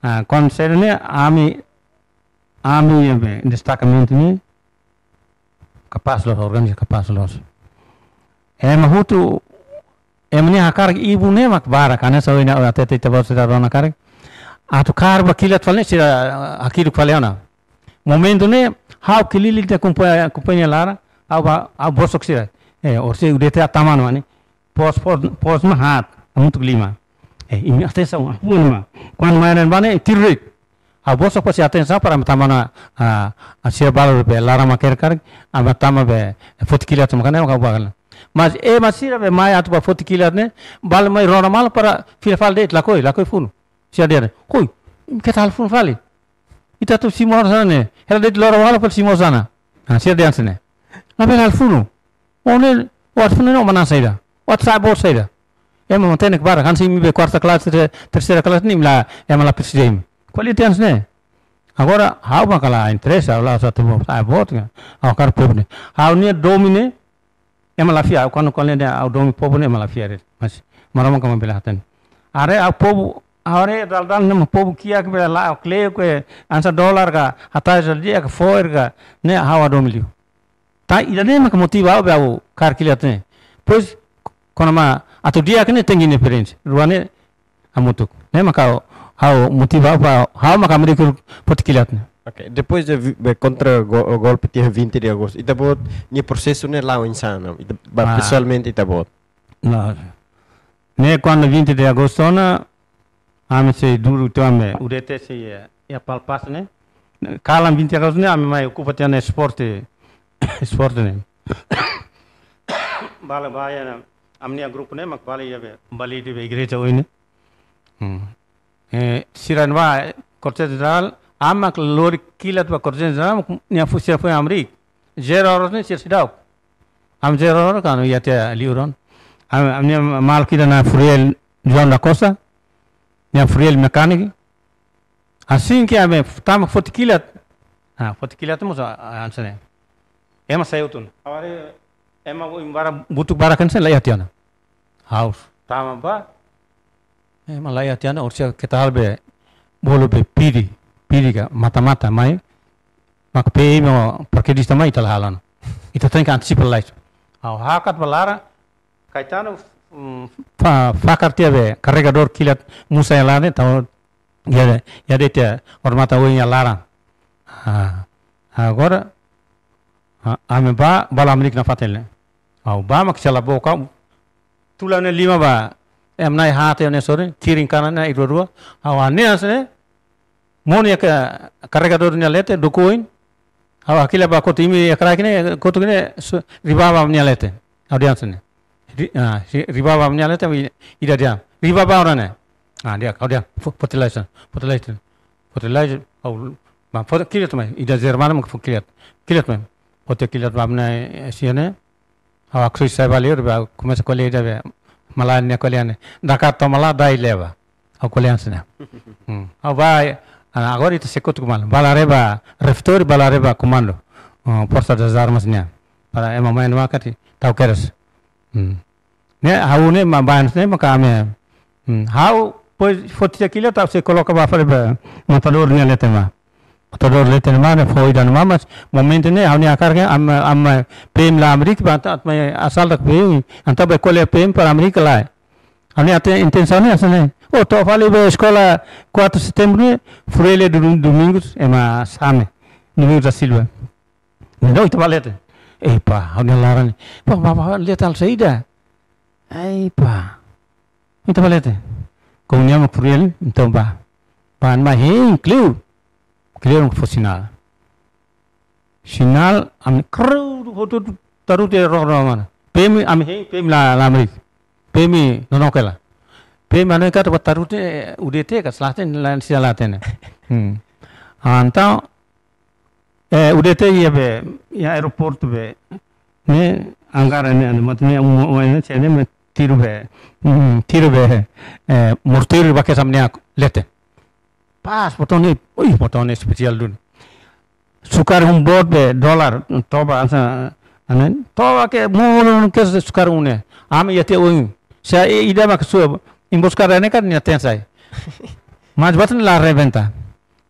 ah, konsellu ne'e ami, ami ne'ebé destakamen ne'e kapás loos, organiza kapás loos. Ema hotu, ema nia hakarak ibun ne'e mak barak, hanesan ohin ha'u hatete, ita-boot sira rona karik. Atu kaer ba kilat fali ne'e sira, ah, hakiduk fali ona. Momentu ne'e, ha'u kelilin tiha kompañia, kompañia laran, ha'u ba, ha'u bosok sira. Eh, orsida U D T tama ona ne'e. Pos, pos, pos mak haat, hamutuk lima. Eh, imi atensaun, ha'u mak. Kuandu mai ne'e ba ne'e, tiru de'it. Ha'u bosok fali sira atensaun para ami tama ona, ah, ah, sira balu be laran mak kaer karik, ami tama be foti kilat maka ne'e maka bagal. Mas ema sira be mai atu ba foti kilat ne'e, balu mai rona malu para fila fali de'it lakohi, lakohi funu. Sira dehan, "Hoi, keta halo funu fali. Ita atu simu ona hanesan ne'e. Hela de'it loro wala para simu hanesan ne'e." Ah, sira dehan hanesan ne'e. Labele halo funu. Ó ne'e, ó atu funu ne'e ó manán saida? Ó atu sa'e boot saida? Ema matenek barak, hanesan imi be kuarta klase, te-, terseira klase ne'e, imi la, ema la presiza imi. Ko'alia tiha hanesan ne'e. Agora, ha'u maka la interesa, ha'u la sa'e boot, sa'e boot ka. Ha'u hakarak povu ne'e. Ha'u-nia domin ne'e, ema la fiar, kuandu ko'alia dehan ha'u domin povu ne'e ema la fiar de'it. Mas, Maromak mak bele hatene. Haree ha'u povu, haree dala-dala ne'e mak povu kiak be la'o kleur ke hanesan dolar ka, hatais di'ak ka fo'er ka, ne'e ha'u hadomi liu. Tan ida-ne'e mak motiva ha'u be ha'u kaer kilat ne'e. Depois, kona-ba atu di'ak ne'e tenke independensia. Rua ne'e hamutuk. Ne'e maka ha'u, ha'u motiva ha'u ba, ha'u maka Amrik foti kilat ne'e. Ok, depois de vi-, be kontra go-, golpe tiha vinte de agosto, ita-boot nia prosesu ne'e la'o oinsá ona, ita ba Ah. pesoalmente ita-boot? La'o. Ne'e kuandu vinte de agosto ona, ami sei duru tiha ami, U D T sei, eh, iha Palpas ne'e. Kalan vinte de agosto ne'e, ami mai okupa tiha ona esporte, esporte ne'e. Balu ba iha ne'e, ami-nia grupu ne'e, mak balu iha be, balu iha be igreja oin ne'e. Hmm. Eh, sira ne'ebá, eh, kuartél jenerál, ami mak lori kilat ba kuartél jenerál, mak nia fó, sira fó Amrik. Zero horas ne'e sira seidauk. Ami zero horas kan, iha tiha liur ona. Ami, ami-nia maluk ida naran Furiel João da Costa, nia Furiel mekaniku. Hanesan ne'e ami tama foti kilat. Ah, foti kilat mós, ah, hanesan ne'e. Ema sai hotu ona. Agora, ema imi barak, butuk barak hanesan ne'e la iha tiha ona. Ha'u tama ba, eh, ema la iha tiha ona, orsida keta halo be, bolu be pidi, pidi ka mata-mata mai, mak P M o parakedista mai ita la halo ona. Ita tenke antisipa lalais. Ha'u hakat ba laran, Caetano, mm, fa-, fakar tiha be, karregadór kilat musa iha laran, tau, iha, iha de'it tiha, odamatan oin iha laran. Ah, agora, ah, ami ba, balu Amrik nafatin ne'e. Ha'u ba mak sela boka, tula ne'e lima ba, ema na'in haat iha ne'e sorin, kirin kanan ne'e, i rua-rua. Ha'u hanesan ne'e, monu iha ka-, karregadór nia leten, duku oin. Ha'u hakilar ba kotuk imi iha kraik ne'e, kotuk ne'e, su-, riba ba nia leten. Ha'u dehan hanesan ne'e. Ri-, ah, si-, riba ba nia leten, i-, ida dehan. Riba ba ona ne'e. Ah, dehan, ha'u dehan. Fo-, foti lalais, foti lalais. Foti lalais, ha'u, ba, foti kilat mai. Ida Jerman mak fó kilat. Kilat mai. Foti kilat ba ne'e, eh, sira ne'e. Ha'u haksoit sai ba liur, ba komesa ko'alia ida be, malae nia ko'alia ne'e. Dakar to'o malae dai leba. Ha'u ko'alia hanesan ne'e. Hmm. Ha'u ba, ah, agora ita sei kotuk malu. Balu haree ba refeitóriu, balu haree ba komandu. Ah, Forsa das Armas nian. Para ema mai ne'ebá katak tau kedas. Hmm. Ne'e, ha'u ne'e mak ba hanesan ne'e maka ami. Hmm. Ha'u, depois foti tiha kilat ha'u sei koloka ba fali ba matadór nia leten ba. Matadór leten ne'ebá ne'e fó ida ne'ebá, mas momentu ne'e ha'u-nia hakarak ami, ami P M la Amrik ba atu, atu mai asalta P M, entaun ba ko'alia P M para Amrik lae. Ha'u-nia ate-, intensaun ne'e hanesan ne'e. Oh, to'o fali be eskola quatro de setembro ne'e, Furiel Dom-, Domingos, ema Same, Domingos da Silva. Ne'e duni ita ba leten. Ei, pá, ha'u-nia laran. Pá, pá, pá, leten halo saida? Ei, pá. Entaun bá leten. Ko'alia mak Furiel, entaun bá. Bá, mai hein, kleur. Kleur mak fó sinál. Sinál, ami kru, hotu, tarutu roro mana. P M, ami hein, P M la, la merik. P M nonook hela. P M nonook hela, tarutu, eh, U D T ka, selaten, lain selaten. Hmm. Entaun, eh, U D T iha be, iha aeroportu be. Ne'e, angkara ne'e, anu, mak ne'e, um, um, ne'e, sira ne'e, mak tiru be, hmm, tiru be, eh, morteiru ba kedas ami-nia leten. Pas, botau ne'e, ui, botau ne'e espesiál duni. Sukar um boot be, dolar, toba, hanesan, hanesan, toba ke, monu ke sukar um ne'e. Ami iha tiha oin. Se i-, ida mak sua, imbos kada ne'e kan nia ten sai. Mas botau ne'e la rebenta.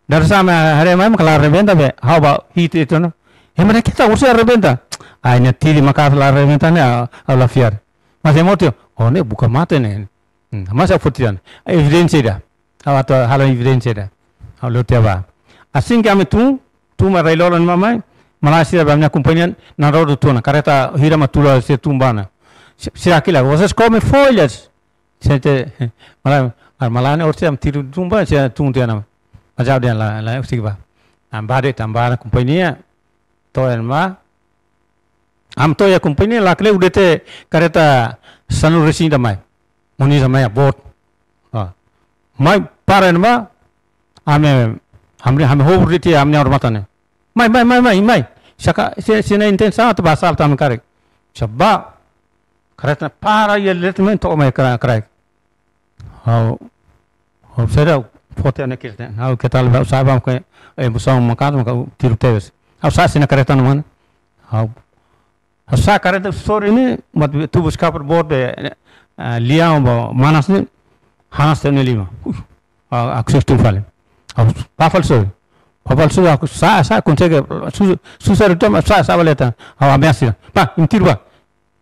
Dadeer-saan ami haree mai mak la rebenta be, ha'u bá hi'it tiha ona. Ema dehan katak orsida rebenta. Ai, nia tiri maka la rebenta ne'e, ha'u, ha'u la fiar. Mas ema hotu, oh, ne'e buka mate ne'e. Hmm, mas ha'u foti tiha ona. Evidénsia ida. Ha'u atu halo evidénsia ida. Ha'u lori tiha bá. Asin ke ami tun, tun mai rai-lolon ne'ebá mai, malae sira be ami-nia kompañia narodo tun ona, karreta hira mak tula sira tun bá ona. Si-, sira hakilar, "Vocês comem folhas?" Sente, malae, ar malae ne'e orsida ami tiru tun bá, sira tun tiha ona. Mas ha'u dehan lae, lae, husik bá. Ami bá de'it, ami bá ona kompañia, to'o iha ne'ebá, ami to'o iha kompañia, lakleur U D T karreta sanulu-resin ida mai. Munisa mai boot. Ah. Mai para iha ne'ebá, ami, ami, ami hobur de'it ami-nia odamatan ne'e. Mai, mai, mai, mai, mai. Saka, se, sira-nia intensaun atu bá asaltu ami karik. Sá bá, karreta para iha leten mai to'o mai kra-, kraik. Ha'u, ha'u seidauk foti ha'u-nia kilat ne'e. Ha'u keta leba, ha'u sa'e bá ke, eh, busa maka, maka tiru tebes. Ha'u sa'e sira-nia karreta ne'e mana. Ha'u, ha'u sa'e karreta sorin ne'e, mak tubus kapur boot be, eh, lian ba manas ne'e, hanas tiha ha'u-nia liman. Uh, ah, ha'u susar tun fali. Ha'u bá fali sorin. Bá fali sorin, ha'u sa'e, sa'e, konsege, su-, susar tun, sa'e, sa'e ba leten. Ha'u ameasa. Bá, imi tiru bá.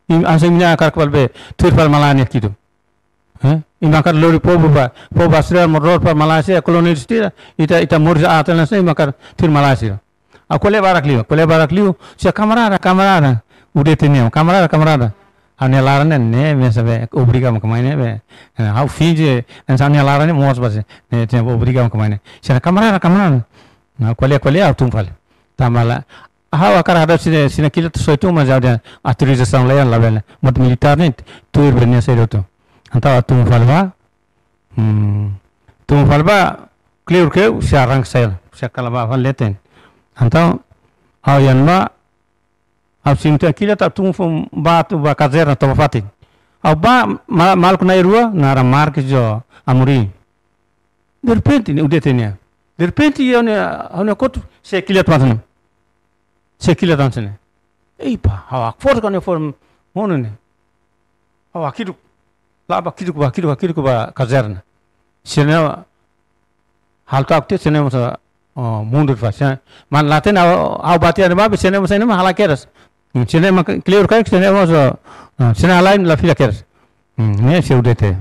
Imi, hanesan imi-nia karik fali be, tuir fali malae ne'e kitu. Eh? Imi hakarak lori povu bá, povu bá sira moradór fali malae sira, koloni sira, ita, ita moris aat hanesan ne'e, imi hakarak tuir malae sira. Ha'u ko'alia barak liu, ko'alia barak liu, sira kamarada, kamarada, U D T nian, kamarada, kamarada. Ha'u-nia laran ne'e, ne'e, mesak be, obriga mak mai ne'e be. Eh, ha'u finje, hanesan ha'u-nia laran ne'e moos base, ne'e, tenke obriga mak mai ne'e. Sira kamarada, kamarada. Ha'u ko'alia, ko'alia, ha'u tun fali. Tanba lae, ha'u hakarak hadau sira, sira-nia kilat soe tun, mas ha'u dehan autorizasaun laiha labele. Mak militár ne'e tuir be nia seidauk tun. Entaun ha'u tun fali bá. Hmm. Tun fali bá, kleur ke, sira arranka sai, sira kala bá fali leten. Entaun, ha'u iha ne'ebá, ha'u simu tiha kilat, ha'u tun fó bá atu bá kazerna toba fatin. Ha'u bá, ma-, maluk na'in-rua, naran Marques ho Amorim. Derrepente, ne'e U D T nian. Derrepente, iha ne'e, ha'u-nia kotuk, sa'e kilat hanesan ne'e. Sa'e kilat hanesan ne'e. Ei pá, ha'u hakfodak ha'u-nia foun monu ne'e. Ha'u hakiduk. La'o bá kiduk, bá kiduk, bá kiduk bá kazerna. Sira-ne'e halo ta'uk tiha, sira-ne'e mós, oh, mundur fali. Sira-ne'e, mana la hatene ha'u, ha'u bá tiha ne'ebá, sira-ne'e mós, sira-ne'e mós halo kedas. Hmm, sira-ne'e mak kleur karik, sira-ne'e mós, oh, sira-ne'e halo la fila kedas. Hmm, ne'e sei U D T.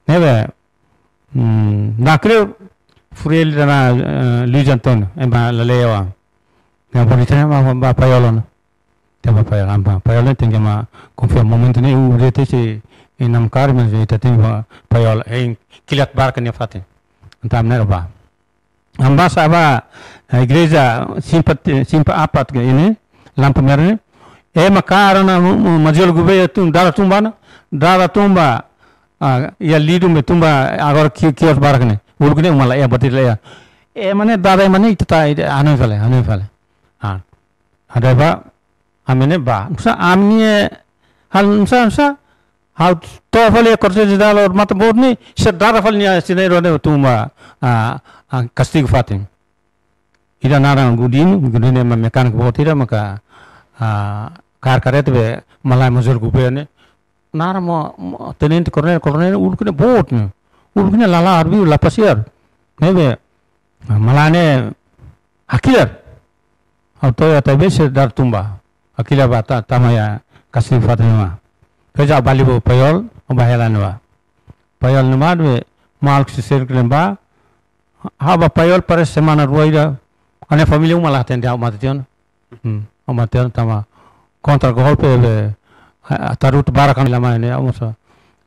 Ne'ebé, hmm, lakleur, Furiel dehan, eh, Luis António, ema la lei wa. Ne'e polísia ne'e mak bá paiol ona. Ita bá paiol, ami bá paiol ne'e tenke mak konfirma momentu ne'e U D T sei inam karik, mas ita tenke bá paiol, hein kilat barak nia fatin. Entaun ami na'in-rua bá. Ami bá sa'e bá, eh, igreja Simpa, Simpa Apat ke ne'e, Lampu Merah ne'e. Ema kaer ona, mu-, mu-, Major Gouveia tun, dada tun bá ona, dada tun bá, ah, iha lidun be tun bá, agora ki-, kios barak ne'e. Uluk ne'e uma laiha, bateria laiha. Ema ne'e, dada ema ne'e, ita ta, ita, hanoin fali, hanoin fali. Ah. Hanoin bá, ami ne'e bá. Nusá, ami ne'e, hal nusá, nusá. Ha'u to'o fali korte de dalo mata boot ne'e, sira dada fali nia, sira na'in-rua ne'e tun bá, ah, ah, kastigu fatin. Ida naran Godinho, Godinho mak mekaniku boot ida maka, ah, kaer karreta be malae Major Gouveia ne'e. Naran mós, mós tenente koronél, koronél uluk ne'e boot ne'e. Uluk ne'e la la'o arbiru, la pasiar. Ne'ebé, ah, malae ne'e hakilar. Ha'u to'o iha Taibesi dada tun bá. Hakilar bá ta-, tama iha kastigu fatin ne'ebá. Depois ha'u bá liu ba paiol, ha'u bá hela ne'ebá. Paiol ne'ebá be maluk sei seruk ne'ebá. Ha'u bá paiol parese semana rua ida. Ha'u-nia família uma la hatene ha'u mate tiha ona. Hmm, ha'u mate tiha ona tanba kontra golpe be, ah, tarutu barak kan lama ne'e, almosa.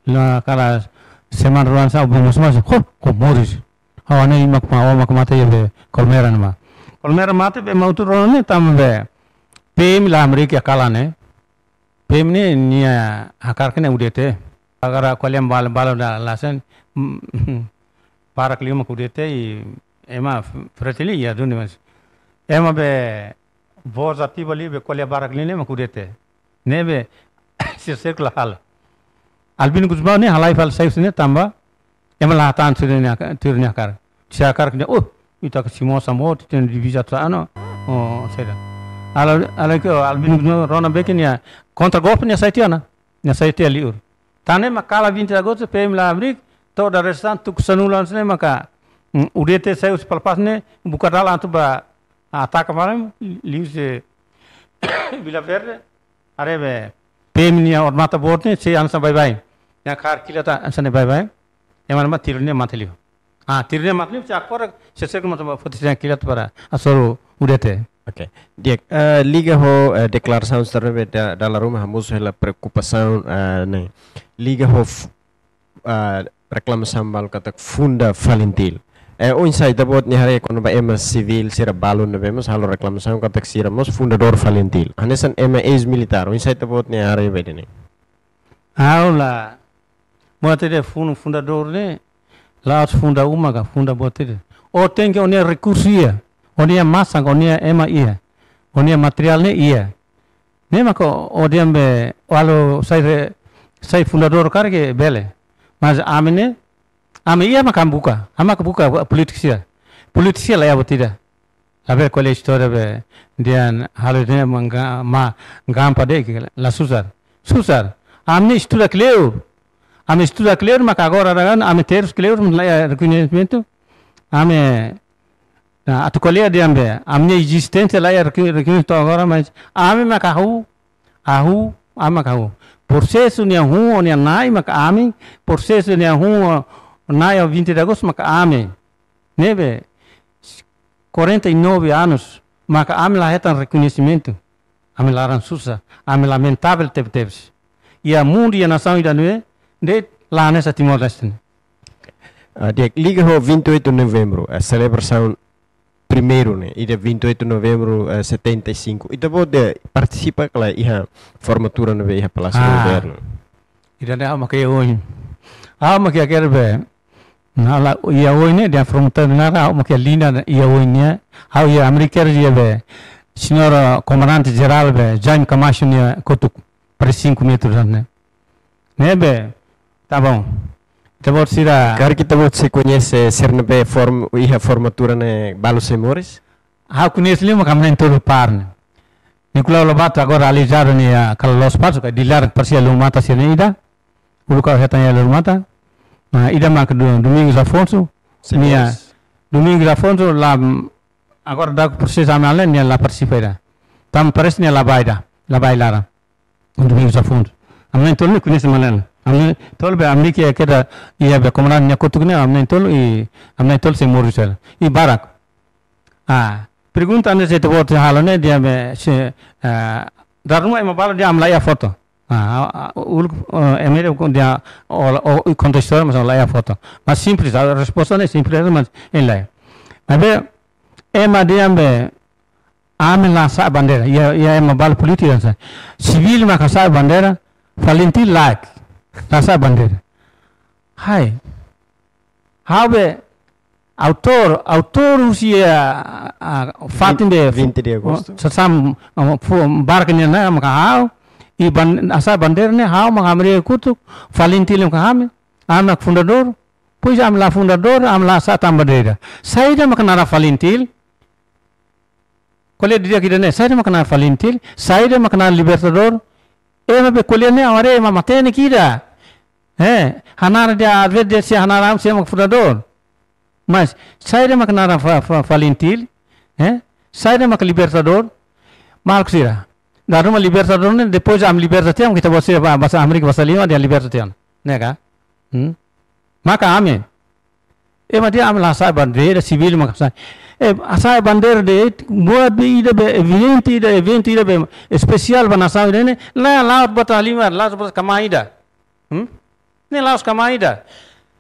La kala semana rua hanesan, be mosu mas, ho, ho moris. Ha'u hanoin mak ma, ha'u mak mate iha be Kolmera ne'e mak. Kolmera mate be ema hotu rona ne'e tanba be P M la hamriik iha kalan ne'e. P M ne'e nia hakarak ne'e U D T. Agora ko'alia balu, balu da lasen, mm, barak liu mak U D T i ema Fretilin iha duni mas. Ema be voz ativa liu be ko'alia barak liu ne'e mak U D T. Ne'ebé sira sirkula halo. Albino Gusmão ne'e halai fali sai husi ne'e tanba ema la hatán tuir nia, tuir nia hakarak. Sira hakarak ne'e, oh, ita ke simu sama, oh, ita-nia divisa atu sa'e ona, oh, saida. Ala, ala ke, oh, Albino Gusmão rona be ke nia kontra golpe nia sai tiha ona. Nia sai tiha liur. Tan ne'e mak kala vinte de agosto, P M la hamriik, to'o dadeer-saan tuku sanulu hanesan ne'e maka, mm, U D T sai husi Palpas ne'e, buka dalan atu bá ataka malam, liuhusi Vila Verde, haree be, P M nia odamatan boot ne'e, sei hanesan baibain. Nia kaer kilat hanesan ne'e baibain, ema ne'ebá tiru nia mate liu. Ah, tiru nia mate liu, se agora, se sira mate ba foti nia kilat para hasoru U D T. Oke. Di'ak, eh, liga ho, eh, deklarasaun sira ne'ebé da-, dala ruma hamosu hela preokupasaun, eh, ne'e. Liga ho f-, eh, reklamasaun balu katak funda FALINTIL. Eh, oinsá ita-boot nia haree kona-ba ema sivíl sira balu ne'ebé mós halo reklamasaun katak sira mós fundadór FALINTIL. Hanesan ema eis-militár, oinsá ita-boot nia haree ba ida-ne'e. Ha'u la, buat ida fun-, fundadór ne'e, la'ós funda uma ka funda buat ida. Ó tenke ó-nia rekursu iha, ó-nia masan, ó-nia ema iha, ó-nia materiál ne'e iha. Ne'e maka ó dehan be, ó halo sai re-, sai fundadór karik bele. Mas ami ne'e, ami iha maka buka, ami maka buka polítika sira. Polítika sira la iha buat ida. Labele ko'alia istória be, dehan halo ne'e mangga-, ma-, gampang de'it, la susar. Susar. Ami estuda kleur. Ami estuda kleur, maka agora adakan, ami terus kleur, la iha rekoñesimentu. Ami, na, atu ko'alia dehan be, ami-nia ezisténsia la iha reko-, rekoñesimentu agora, mas ami maka hahú, hahú, ami maka hahú. Prosesu nia hun, nia na'in maka ami, prosesu nia hun, na'in vinte de agosto maka ami. Ne'ebé, quarenta e nove anos, maka ami la hetan rekoñesimentu. Ami laran susar, ami lamentavel tebetebes. Iha mundu, iha nasaun ida-ne'e, de'it la hanesan Timor-Leste ne'e. Ah, di'ak, liga ho vinte e oito de novembro, a selebrasaun primeiru ne'e, ida vinte e oito de novembro, eh, setenta e cinco. Ita-boot partisipa ka lae iha formatura ne'ebé iha Palásiu do Ah. Governu? Ida-ne'e ha'u mak iha oin. Ha'u mak iha kere be. Na la iha oin ne'e, dehan formatura ne'e ha'u mak iha liña iha oin ne'e. Ha'u iha Amérika iha be. Señór, eh, Komandante Jerál be, Jaime Camacho nia kotuk. Para cinco metros ne'e. Ne'ebé, tá bom. Ita-boot sira. Karik ita-boot sei koñese sira ne'ebé form-, iha formatura ne'e balu sei moris? Ha'u koñese liu mak ami na'in-tolu par ne'e. Nicolau Lobato agora aleijadu ne'e, ah, kala loos pasu, ka dilar parsia lun mata sira ne'e ida. Uluk ha'u hetan iha lun mata. Ah, ida mak Du-, Domingos Afonso. Sim, nia, yes. Domingos Afonso la, mm, agora daudauk prosesu ami halo ne'e nia la partisipa ida. Tanba parese nia la bá ida, la bá iha laran. Domingos Afonso. Ami na'in-tolu ne'e koñese malu. Ami na'in-tolu be ami ke keda iha be Komandante nia kotuk ne'e ami na'in-tolu i ami na'in-tolu sei moris hela. I barak. Ah, pergunta ne'e se ita-boot halo ne'e dehan be se, ah, dala ruma ema balu dehan ami la iha foto. Ah, ah, ah, uluk, eh, ema ida dehan ó, ó, ó konta istória mas la iha foto. Mas simples, a resposta ne'e simples mas ei lae. Maibé ema dehan be ami la sa'e bandeira, iha, iha ema balu polítiku hanesan. Sivíl maka sa'e bandeira, FALINTIL lae, la sa'e bandeira. Hai. Ha'u be autór, autór husi, ah, ah, fatin be vinte de agosto. Sasán, ah, fu-, barka ne'e maka ha'u, i ban-, la sa'e bandeira ne'e ha'u maka hamriik kotuk, FALINTIL maka ami, ami mak fundadór, pois ami la fundadór, ami la sa'e tan bandeira. Saida maka naran FALINTIL? Ko'alia didi'ak ida-ne'e, saida maka naran FALINTIL, saida maka naran Libertadór. Ema be ko'alia ne'e, ha'u haree ema matenek ida. Eh, hanaran dehan, às vezes dehan se hanaran se mak fundadór. Mas, saida maka naran fa-, fa-, FALINTIL, eh, saida maka Libertadór, maluk sira. Dala ruma Libertadór ne'e, depois ami liberta tiha, ita-boot sira ba-, basa Amérika, basa liman, dehan liberta tiha. Ne'e ka? Hmm? Maka ami, Ema dehan ami la hasa'e bandeira, sivíl mak hasa'e. Eh, hasa'e bandeira de'it, buat be ida be, evidente ida, eventu ida be, espesiál ba nasaun ida ne'e, la, la'ós buat halimar, la'ós buat kmaan ida. Hmm? Ne'e la'ós kmaan ida.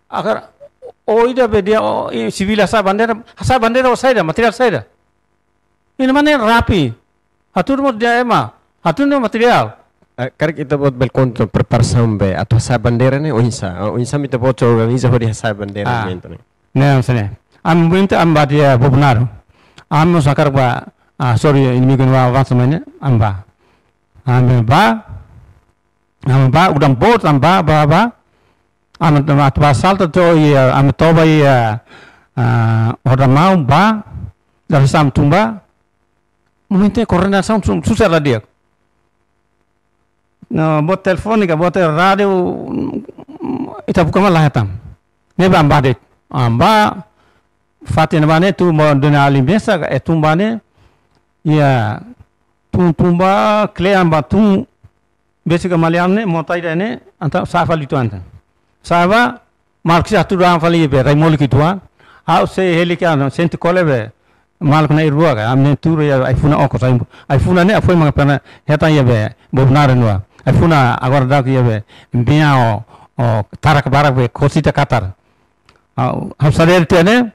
Agora, ó ida be dehan, ó, eh, sivíl hasa'e bandeira, hasa'e bandeira ó saida, materiál saida. Ida mak ne'e rapi. Hatudu mós dehan ema. Hatudu mós materiál. Eh, karik ita-boot bele konta preparasaun be atu hasa'e bandeira ne'e oinsá. Ah, oinsá mak ita-boot organiza hodi hasa'e bandeira Ah. momentu ne'e. Ne'e, maksudnya. Ami momentu ami bá iha Bobonaro. Ami mós hakarak bá, ah, sorry, inimigu ne'e avansa mai ne'e, ami bá. Ami bá, ami bá, udan boot, ami bá, bá, bá. Ami, ami atu bá salta to'o iha, ami toba iha, ah, Roda Mau bá, dari Sam tumba. Momentu ne'e koordenasaun su-, susar la di'ak. No, buat telefone ka, buat rádiu, mm, ita buka mak la hetan. Ne'ebé ami bá de'it. Ami bá, fatin ne'ebá ne'e tun ba dona ali mesa ka, eh, tun ba ne'e, iha, tun, tun ba, kle'an ba tun, besik ka malian ne'e, mota ida ne'e, entaun sa'e fali uitoan entaun. Sa'e bá, maluk sira hatudu an fali be, rai-molok uitoan. Ha'u sei hili ka, no, sente kole be, maluk na'in-rua ka, ami-nia tuur iha ai-funan okos, ai, ai-funan ne'e, ai-funan maka pernah, hetan iha be, Bobonaro ne'e. Ai-funan agora daudauk iha be, bia o, o, tarak barak be, kosita katar. Ha'u, ha'u sadar tiha ne'e,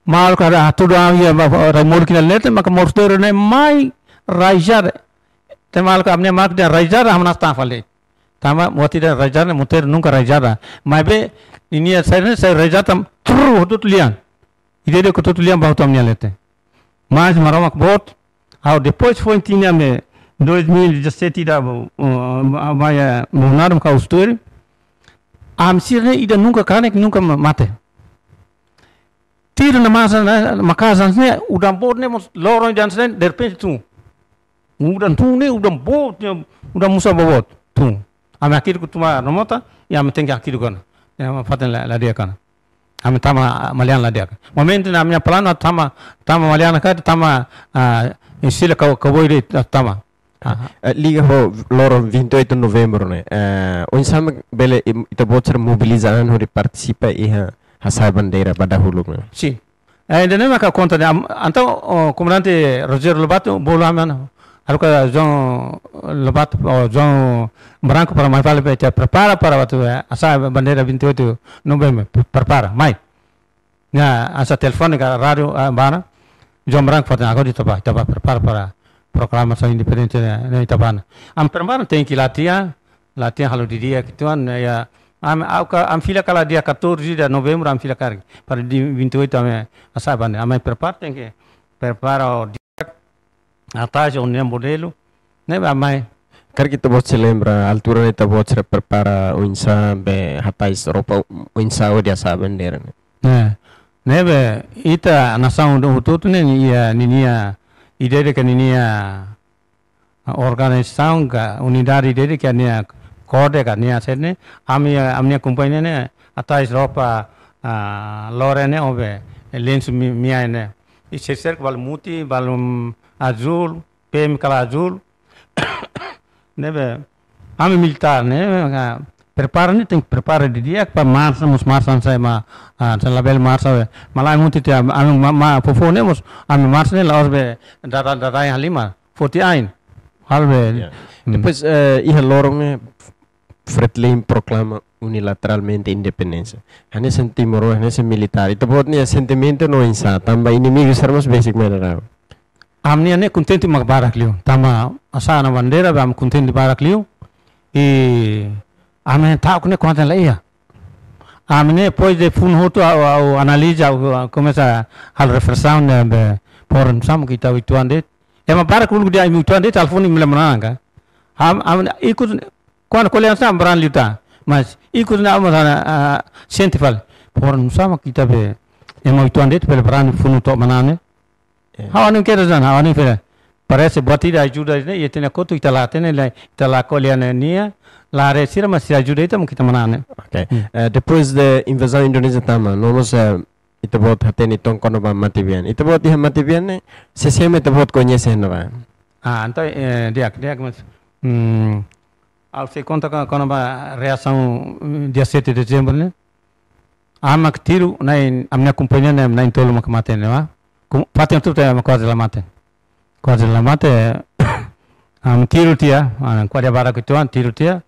maluk hatudu an iha, ma, rai-molok ne'e leten, maka morteru ne'e mai rajada. Te maluk ami-nia maluk dehan rajada, ha'u hanesan tan fali. Tanba, buat ida rajada, morteru nunka rajada. Maibé, ninia sai ne'e, sai rajada, tam, trrr, hotu-hotu lian. Ida-idak hotu-hotu lian, ba hotu ami-nia leten. Mas Maromak boot, ha'u depois foin tinan ne'e, dois mil e dezassete ida, uh, uh, mai, uh, Bobonaro ka Usturi. Ami sira ne'e ida nunka kanek, nunka ma-, mate. Tiru ne'e masa ne'e, maka'as ne'e, udan boot ne'e mós loron ida ne'e, derrepente tun. Udan tun ne'e, udan boot ne'e, udan musa boot tun. Ami hakidu ku tuma remota, i ami tenke hakidu kona. Ya, ami fatin la, la di'ak kona. Ami tama malian la di'ak. Momentu ne'e ami-nia planu tama, tama malian ka, tama, ah, sila ka, ka boi de'it, ah, tama. Aha. Eh, liga ho loron vinte e oito novembru ne'e. Eh, oinsá mak bele im-, ita-boot sira mobiliza an hodi partisipa iha hasa'e bandeira ba dahuluk ne'e. Sin. Eh, ida-ne'e maka konta ne'e, am-, entaun, o, Komandante Rogério Lobato, bolu ami ona. Haruka João Lobato, o, João Branco para mai fali be ita prepara para atu, eh, hasa'e bandeira vinte e oito novembru. Pre-, prepara, mai. Ne'e, hanesan telefone ka rádiu, ah, bá ona. João Branco fó-hatene agora ita bá, ita bá prepara para proklamasaun independénsia ne'e, ne'e ita bá ona. Ami prepara tenke latihan, latihan halo didi'ak uitoan, ya. Ami, ha'u ka, ami fila kalan dia catorze de novembro, ami fila karik. Para dia vinte e oito ami hasa'e bandeira. Ami prepara tenke, prepara o di'ak, hatais o-nia modelu, ne'ebé ami. Karik ita-boot sei lembra, altura ne'e ita-boot sei prepara oinsá be hatais roupa oinsá hodi hasa'e bandeira ne'e. Ne'e. Ne'ebé ita nasaun hotu-hotu ne'e iha ninia ida-idak ka ninia organizasaun ka unidade ida-idak ka nia kode ka nia sene. Ami, ami-nia kompañia ne'e hatais roupa, ah, lore ne'e ho be lensu mi-, meia ne'e. I sesir balu mutin, balu, mm, azúl, P M kalan azúl. Ne'ebé, ami militár ne'e, ah, prepara ne'e tenke prepara didi'ak para marsa, mós marsa sai ma, ah, sai labele marsa be. Malae mutin tiha, ami ma, ma, fofo ne'e mós, ami marsa ne'e la'ós be, dada, dada halimar, foti ain. Halo be. Ya. Hmm. Depois, eh, iha loron ne'e, Fretilin proklama unilateralmente independénsia. Hanesan Timor, hanesan militár. Ita-boot nia sentimentu no oinsá, tanba inimigu sira mós besik mai daudaun. Ami-nia ne'e kontente mak barak liu. Tanba hasa'e ona bandeira, be ami kontente barak liu. I ami ta'uk ne'e kuandu la iha. Ami ne'e depois de funu hotu ha'u, ha'u analiza, ha'u, ha'u komesa halo reflesaun ne'e be, porén, oinsá mak ita uitoan de'it. Ema barak uluk dehan imi uitoan de'it, telefone imi la manán ka. Am, am, ikus, kuandu ko'alia hanesan brani liután. Mas ikus ne'e ami hanesan, ah, sente fali. Porén, oinsá mak ita be, ema uitoan de'it bele brani funu to'o manán ne'e. Eh. Ha'u hanoin kedas ona, ha'u hanoin fila. Parese buat ida ajuda ne'e, iha ita-nia kotuk ita la hatene, la, ita la ko'alia ninia, la haree sira, mas sira ajuda ita mak ita manán ne'e. Ok. Hmm. Eh, depois de invazaun Indonézia tama, no mós, eh, ita-boot hatene uitoan kona-ba matebian. Ita-boot iha matebian ne'e, sé-sé mak ita-boot koñese ne'ebá. Ah, entaun, eh, di'ak, di'ak, mas, hmm, ha'u sei konta ka-, kona-ba reasaun, mm, dia sete de dezembro ne'e. Ami mak tiru, na'in, ami-nia kompañia ne'e, na'in-tolu mak mate ne'e, wa. Kum-, fatin hotu-hotu ami kuaze la mate. Kuaze la mate, ami tiru tiha, ah, kuaze barak uitoan, tiru tiha.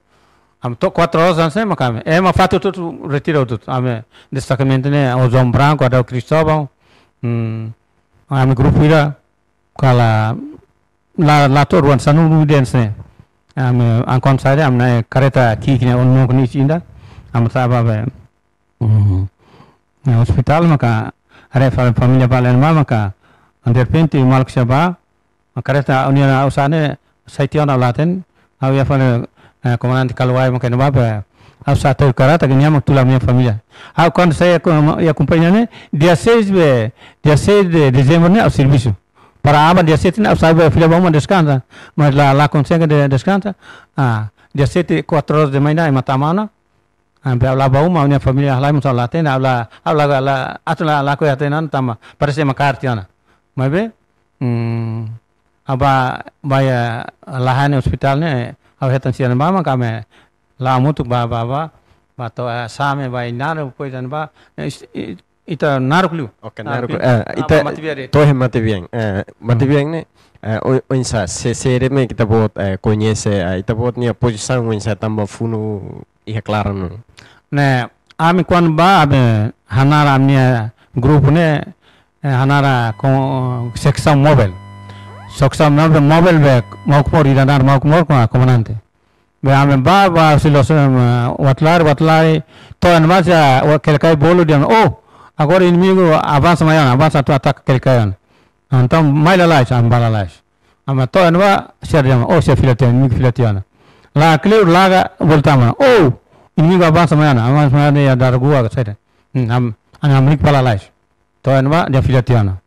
Ami to'o quatro horas hanesan ne'e mak ami. Ema fatin hotu-hotu retira hotu-hotu. Ami destacamento ne'e, Ousão Branco, Adão Cristóvão, hmm, ami grupu ida, kala la, la to'o ruanulu-sanulu de'it hanesan ne'e. Ami, ami kuandu sai de'it, ami naik kareta ki'ik ne'e, oin-mokni isin ida. Ami sa'e ba be, mm, ne'e ospitál maka, haree fali família fali ne'ebá maka, derrepente maluk sira bá, kareta ne'e ha'u sa'e ne'e, sai tiha ona ha'u la hatene, ha'u iha fali, eh, komandante Kaluai maka ne'ebá be, ha'u sa'e tiha kareta, ke nia mak tula ami-nia família. Ha'u kuandu sai iha ko-, iha kompañia ne'e, dia seis be, dia seis de dezembro ne'e ha'u servisu. Para aban dia sete ne'e ha'u sai be fila ba uma deskansa, mas la, la konsege de-, deskansa. Ah, dia sete, quatro horas de manhã, ema tama ona. Ah, be ha'u la'o ba uma, ha'u-nia família halai mós ha'u la hatene, ha'u la, ha'u la, la, atu la, la ko hatene ona tanba parese ema kaer tiha ona. Maibé, hmm, ha'u bá, bá iha, eh, Lahane ospitál ne'e, ha'u hetan sira-ne'ebá mak ami la'o hamutuk bá, bá, bá, bá to'o, eh, Same, bá Inara, depois ne'ebá, eh, is-, i-, ita naruk liu. Oke, ah, naruk. Pin-, eh, ah, ita ba Matebian de'it. To'o iha Matebian. Eh, hmm. Matebian ne'e, eh, o-, oinsá, sé, sé de'it mak ita-boot, eh, koñese, eh, ita-boot nia pozisaun oinsá tanba funu iha klaran ona. Ne'e, ami kuandu bá, ami hanaran ami-nia grupu ne'e, eh, hanaran ko-, seksaun móvel. Seksaun móvel, móvel be, Mauk Mor, ida-ne'e Mauk Mor, ko-, komandante. Be ami bá, bá, si los, em, Watlari, Watlari, to'o iha ne'ebá sira, wa Kelikai bolu dehan, oh, agora inimigu avansa mai ona, avansa atu ataka Kelikai ona. Entaun, mai lalais, ami bá lalais. Ami to'o iha ne'ebá, sira dehan, oh, sira fila tiha ona, inimigu fila tiha ona. La kleur laga, volta mai. Oh, inimigu avansa mai ona, avansa mai ona iha Daragua, ka saida. Hmm, am-, ami hamriik bá lalais. To'o iha ne'ebá, dehan fila tiha ona.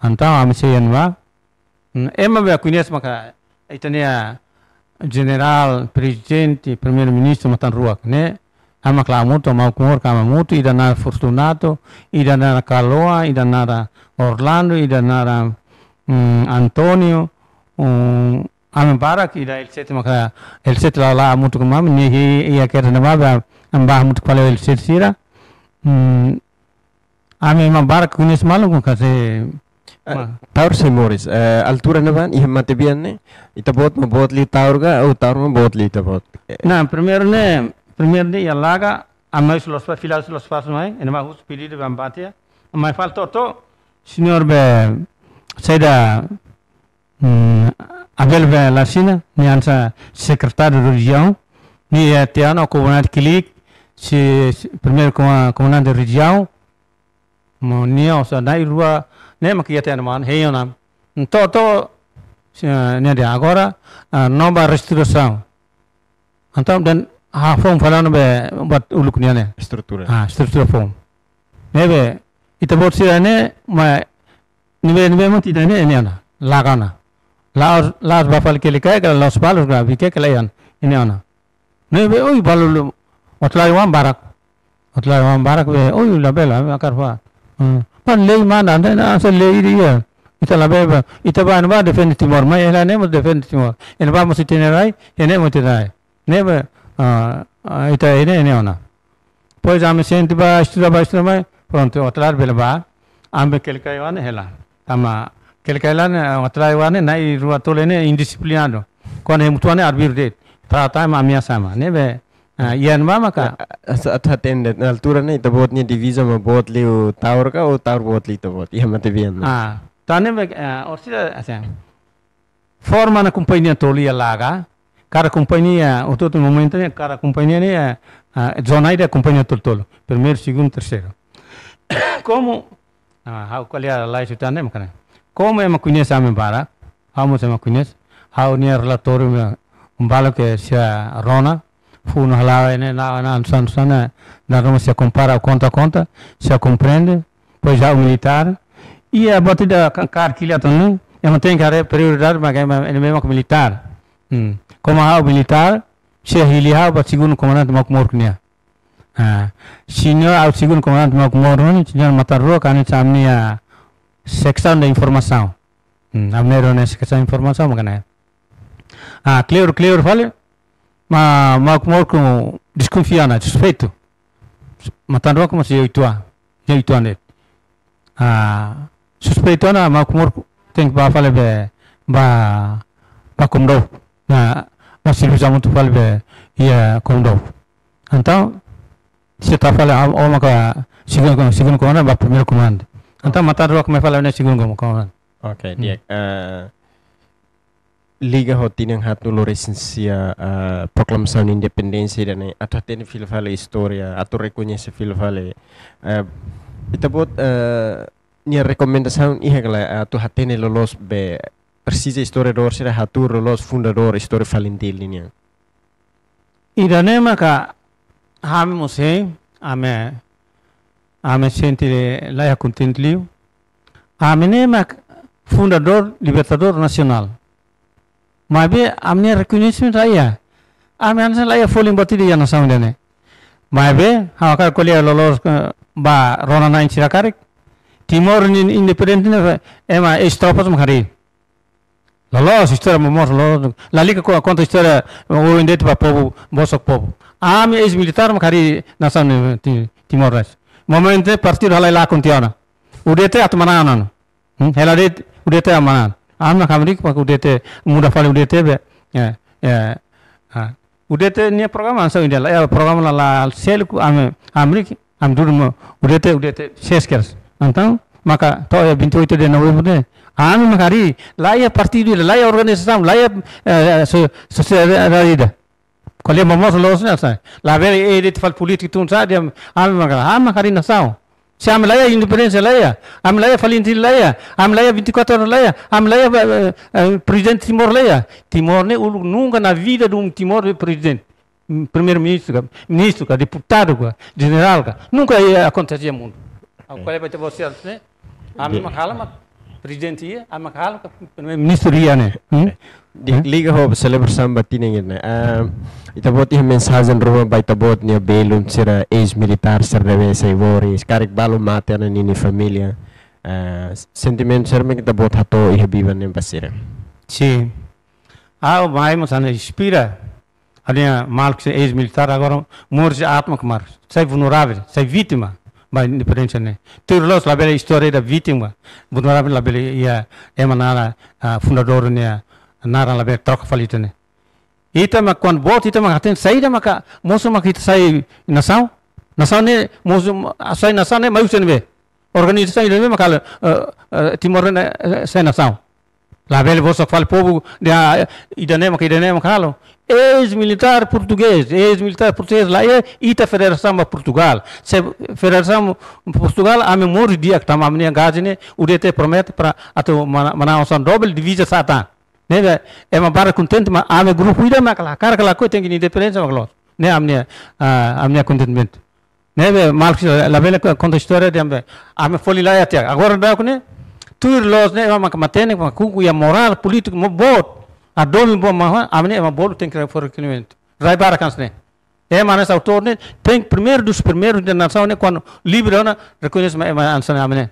Entaun, ami sei iha ne'ebá. Hmm, ema be koñese maka, ita-nia jenerál, prezidente, primeiru-ministru, matan-ruak, ne'e, ami mak la'o hamutuk, Mauk Mor, ami hamutuk, ida naran Fortunato, ida naran Kaloa, ida naran Orlando, ida naran, mm, António, mm, ami barak, ida L sete maka, L sete la, la'o hamutuk ho ami, nia iha, iha kereta ne'ebá, ami bá hamutuk fali ho L sete sira. Mm, ami ema barak koñese malu ko kasi. Eh, ma. Taur sei moris, eh, altura ne'ebá, iha Matebian ne'e, ita-boot mak boot liu Taur ka, ou Taur mak boot liu ita-boot? Eh. Nah, primeiru ne'e, primeiru ne'e iha Laga, ami husi Lospalos, fila husi Lospalos mai, iha ne'ebá husu pedidu ba ami bá tiha. Ami fali to'o, to'o, señór be, saida, mm, Abel be Larsina, nia hanesan sekretáriu rejiaun, nia iha tiha ona ho komandante Kilik, si, si, primeiru koma-, komandante rejiaun, maun nia osan na'in-rua, ne'e mak iha tiha ona maun, hein ona. To'o, to'o, si, eh, nia dehan agora, ah, no ba reestruturasaun. Entaun dehan, ah, foun fali ona be, buat uluk nian ne'e. Estrutura. Ah, estrutura foun. Ne'ebé, ita-boot sira ne'e, ma, ne'ebé, ne'ebé mak ita ne'e, ne'e ona, Laga ona. La'ós, la'ós bá fali Kelikai, ka Lospalos, ka Viqueque, ka lae ona, ne'e ona. Ne'ebé, oi, balu lu, Watlari-oan barak. Watlari-oan barak be, oi, labele, hakarak fó. Hmm. Pan lei mana, ne'e, ne'e, hanesan lei ida iha. Ita labele bá, ita bá, ne'ebá defende Timor, mai hela ne'e mós defende Timor. Iha ne'ebá mós ita-nia rai, iha ne'e mós ita-nia rai. Ne'ebé, ah, ah, ita iha ne'e, ne'e ona. Depois ami sente bá, estuda bá, estuda mai, prontu, Watlari bele bá, ami Kelikai-oan hela. Tanba Kelikai-oan, eh, Watlari-oan, na'in-rua tolu ne'e indisiplinadu. Kuandu hemu tuan ne'e arbiru de'it. Trata ema ameasa ema. Ne'ebé, ah, iha ne'ebá maka. Ah, ah, atu hatene, na altura ne'e, ita-boot nia diviza mak boot liu Taur ka, ou Taur boot liu ita-boot. Iha Matebian ne'e. Ah, tan ne'ebé, eh, orsida, hanesan. Forma ona kompañia tolu iha Laga. Kada kompañia, hotu-hotu momentu ne'e, kada kompañia ne'e, ah, ah, zona ida kompañia tolu-tolu. Primeiru, segundu, terseiru. Komu, ah, ha'u ko'alia lalais uitoan ne'e mak ne'e. Komu ema koñese ami barak, ha'u mós ema koñese. Ha'u-nia relatóriu ne'e, um, balu ke sira rona, funu hala'o ne'e, na, na, nusa, nusa ne'e, dala ruma sira kompara, konta, konta, sira komprende, depois ha'u militár. Iha buat ida ka-, kaer kilat ona, ema tenke haree prioridade, mak ema, ema, ema militár. Hmm. Komu ha'u militár, sira hili ha'u ba segundu komandante Mauk Mor nian. Ah, señór, ha'u segundu komandante Mauk Mor nian, señór matan-ruak, hanesan ami-nia seksaun de informasaun. Hmm, ami-nia seksaun informasaun, mak ne'e. Ah, kleur, kleur fali, ma, Mauk Mor ko deskonfia ona, suspeitu. matan-rua komu si uitoan, ya uitoan de'it. Ah, suspeitu ona mak Timor tenke bá fali be, bá, bá Komoro. Bá, bá servisu hamutuk fali be iha Komoro. Entaun, se ita fali, ah, ó maka segundu, segundu komandu, bá primeiru komandu. Entaun, matan-rua komu fali ne'e segundu komandu. Oke, di'ak. Eh, liga ho tinan haat-nulu resin sia, eh, proklamasaun independénsia ida-ne'e, atu hatene fila fali istória, atu rekoñese fila fali. Eh, ita-boot, eh, nia rekomendasaun iha ka lae, atu hatene loloos be, presiza istoriadór sira hatuur loloos fundadór istória FALINTIL nian. Ida-ne'e maka ami mós hein, ami, ami sente laiha kontente liu. Ami ne'e mak fundadór, libertadór nasionál. Maibé, ami-nia rekoñesimentu laiha. Ami hanesan laiha folin buat ida iha nasaun ida-ne'e. Maibé, ha'u hakarak ko'alia loloos, eh, ba rona-na'in sira karik. Timor nia independente ne'e, ema eis-tropas mak harii. Loloos, istória momoos, loloos. Lalika ko-, konta istória, eh, oin de'it ba povu, bosok povu. Ami eis-militár mak harii nasaun, eh, Ti-, Timor-Leste. Momentu ne'e partidu halai lakon tiha ona. UDT atu manán ona. Hmm? Hela de'it UDT atu manán. Ami hamriik mak UDT, muda fali UDT be. Ya, ya. Ah. UDT nia programa hanesan ida-ne'e, ya, programa la, la seluk ami, hamriik, ami dudu mak UDT, UDT sees kedas. Entaun, maka to'o iha vinte e oito de novembro ne'e, ami mak harii, laiha partidu, laiha organizasaun, laiha, eh, so-, sosiedade ida. Ko'alia momoos loloos ne'e sai. Labele de'it fali polítika tun sá, dehan ami mak, ami mak harii nasaun. Se ami laiha independénsia laiha, ami laiha FALINTIL laiha, ami laiha vinte e quatro horas laiha, ami laiha, eh, eh, prezidente Timor laiha. Timor ne'e uluk nunka na vida de um Timor de prezidente. Mm, primeiru-ministru ka, ministru ka, deputadu ka, jenerál ka. Nunka iha akontese iha mundu. Ha'u ko'alia ba ita-boot sira ne'e. Ami mak halo mak prezidente iha, ami mak halo ka primeiru-ministru iha ne'e. Hmm? Di'ak, liga ho selebrasaun ba tinan ida-ne'e. Ah, ita-boot iha mensajen ruma ba ita-boot nia belun sira eis-militár sira ne'ebé sai moris, karik balu mate ona ninia família. Ah, sentimentu saida mak ita-boot hato'o iha biban ne'e ba sira? Sin. Ha'u mai mós hanesan inspira. Ha'u-nia maluk sira eis-militár agora moris iha atma kemar. Sai vulnerável, sai vítima ba independénsia ne'e. Tuir loloos labele istória ida vítima. Vulnerável labele iha ema naran, ah, fundadór nia naran labele troka fali ida-ne'e. Ita mak kuandu boot ita mak hatene saida maka mosu mak ita sai nasaun. Nasaun ne'e mosu, ah, sai nasaun ne'e mai husi ne'ebé? Organizasaun ida-ne'ebé mak halo, eh, eh, Timor ne'e, eh, sai nasaun. Labele bosok fali povu dehan, eh, ida-ne'e mak, ida-ne'e mak halo. Eis-militár portugés, eis-militár portugés laiha, ita federasaun ba Portugál. Se federasaun Portugál, ami moris di'ak tanba ami-nia gaji ne'e, UDT promete para atu mana-, manán osan doble diviza sá tan. Ne'ebé, ema barak kontente, mas ami grupu ida mak la, hakarak ka lakohi tenke independénsia mak loos. Ne'e ami-nia, ah, ami-nia kontentimentu. Ne'ebé, maluk sira labele ko-, konta istória dehan be, ami folin laiha tiha. Agora daudaun ne'e, tuir loloos ne'e, ema mak matenek, mak kuku iha morál polítiku mós boot. Hadomi boot mak, ami ne'e ema bolu tenke fó rekoñesimentu. Rai barak hanesan ne'e. Ema hanesan autór ne'e, tenke primeiru dos primeiros de nasaun ne'e, kuandu livre ona, rekoñese mak ema hanesan ne'e, ami ne'e.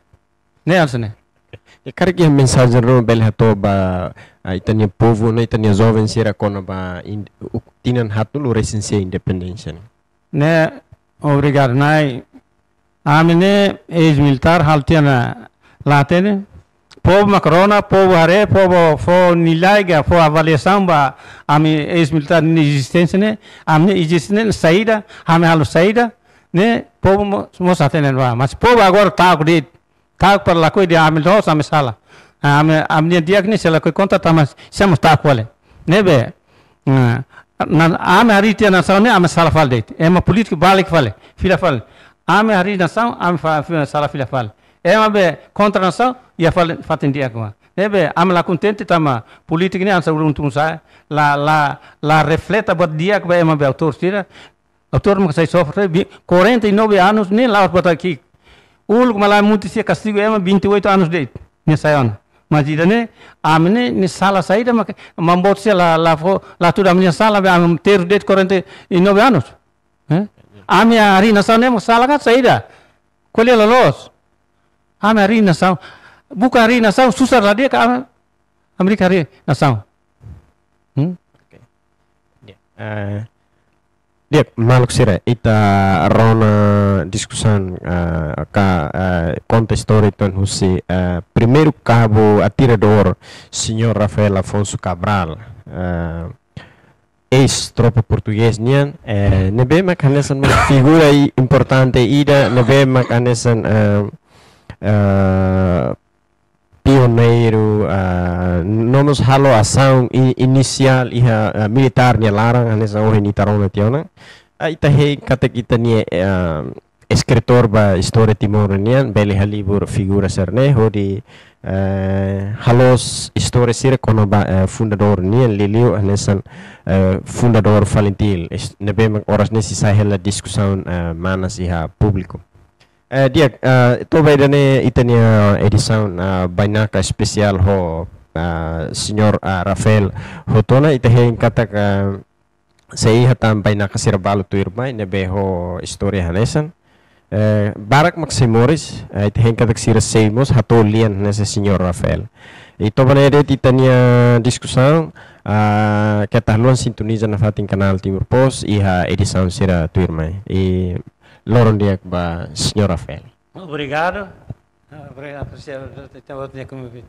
Ne'e hanesan ne'e. I karik iha mensajen ruma bele hato'o ba, ah, ita-nia povu, no ita-nia joven sira kona-ba in-, u-, tinan haat-nulu resin sia independénsia ne'e. Ne'e, obrigadu, Nai. Ami ne'e eis-militár halo tiha ona la hatene. Povu mak rona, povu haree, povu fó nilai ka, fó avaliasaun ba ami eis-militár nia ezisténsia ne'e, ami ne'e eziste ne'e saida, ami halo saida, ne'e povu mo-, mós hatene ba. Mas povu agora ta'uk de'it, ta'uk para lakohi dehan ami loos, ami sala. Ah, ami, ami-nia di'ak ne'e sei lakohi kontra tanba sira mós ta'uk fali. Ne'ebé, ah, na, ami harii tiha nasaun ne'e, ami sala fali de'it. Ema polítiku balik fali, fila fali. Ami harii nasaun, ami fa-, fa-, sala fila fali. Ema be kontra nasaun, iha fali fatin di'ak mak. Ne'ebé, ami la kontente tanba polítika ne'e hanesan ulun tun sa'e. La, la, la refleta buat di'ak ba ema be autór sira. Autór mak sai sofre, bi-, quarenta e nove anos, ne'e la'ós buat ki'ik. Uluk malae mutin sira kastigu ema vinte e oito anos de'it, ne'e sai ona. Mas ida-ne'e, ami ne'e, ne'e sala saida mak, mak boot sira la, la fó, la tuda ami-nia sala, be ami terus de'it quarenta e nove anos. Eh? Ami harii nasaun ne'e mak sala ka saida? Ko'alia loloos. Ami harii nasaun. Buka harii nasaun, susar la di'ak ka ami, ami harii nasaun. Hmm? Oke. Ya. Eh, Di'ak, maluk sira, ita rona diskusaun, ah, ka, ah, konta istória tan husi, ah, primeiru kabu atiradór, señór Rafael Afonso Cabral, ah, eis tropa portugés nian, eh, ne'ebé mak hanesan mak figura i-, importante ida, ne'ebé mak hanesan, eh, eh, pioneiru, ah, no mós halo asaun i-, inisiál iha, ah, militár nia laran, hanesan ohin ita rona tiha ona. Ah, ita hein katak ita-nia, ah, eskritór ba istória Timor nian, bele halibur figura sira-ne'e, hodi, eh, halo istória sira kona-ba, eh, fundadór nian, liuliu hanesan, eh, fundadór Falintil, es-, ne'ebé mak oras ne'e sei sai hela diskusaun, eh, manas iha públiku. Eh, di'ak, eh, to'o ba ida-ne'e ita-nia edisaun, eh, bainaka espesiál ho, eh, señór, eh, Rafael hotu ona, ita hein katak, eh, sei iha tan bainaka sira balu tuirmai, ne'ebé ho istória hanesan. Eh, barak mak sei moris, eh, ita hein katak sira sei mós hato'o lian hanesan señór Rafael. I to'o ba ne'e de'it ita-nia diskusaun, ah, keta haluha sintoniza nafatin kanál Timor Post iha edisaun sira tuirmai. I loron di'ak ba señór Rafael. Obrigadu. Obrigadu por ter, ter, ter, ter convite.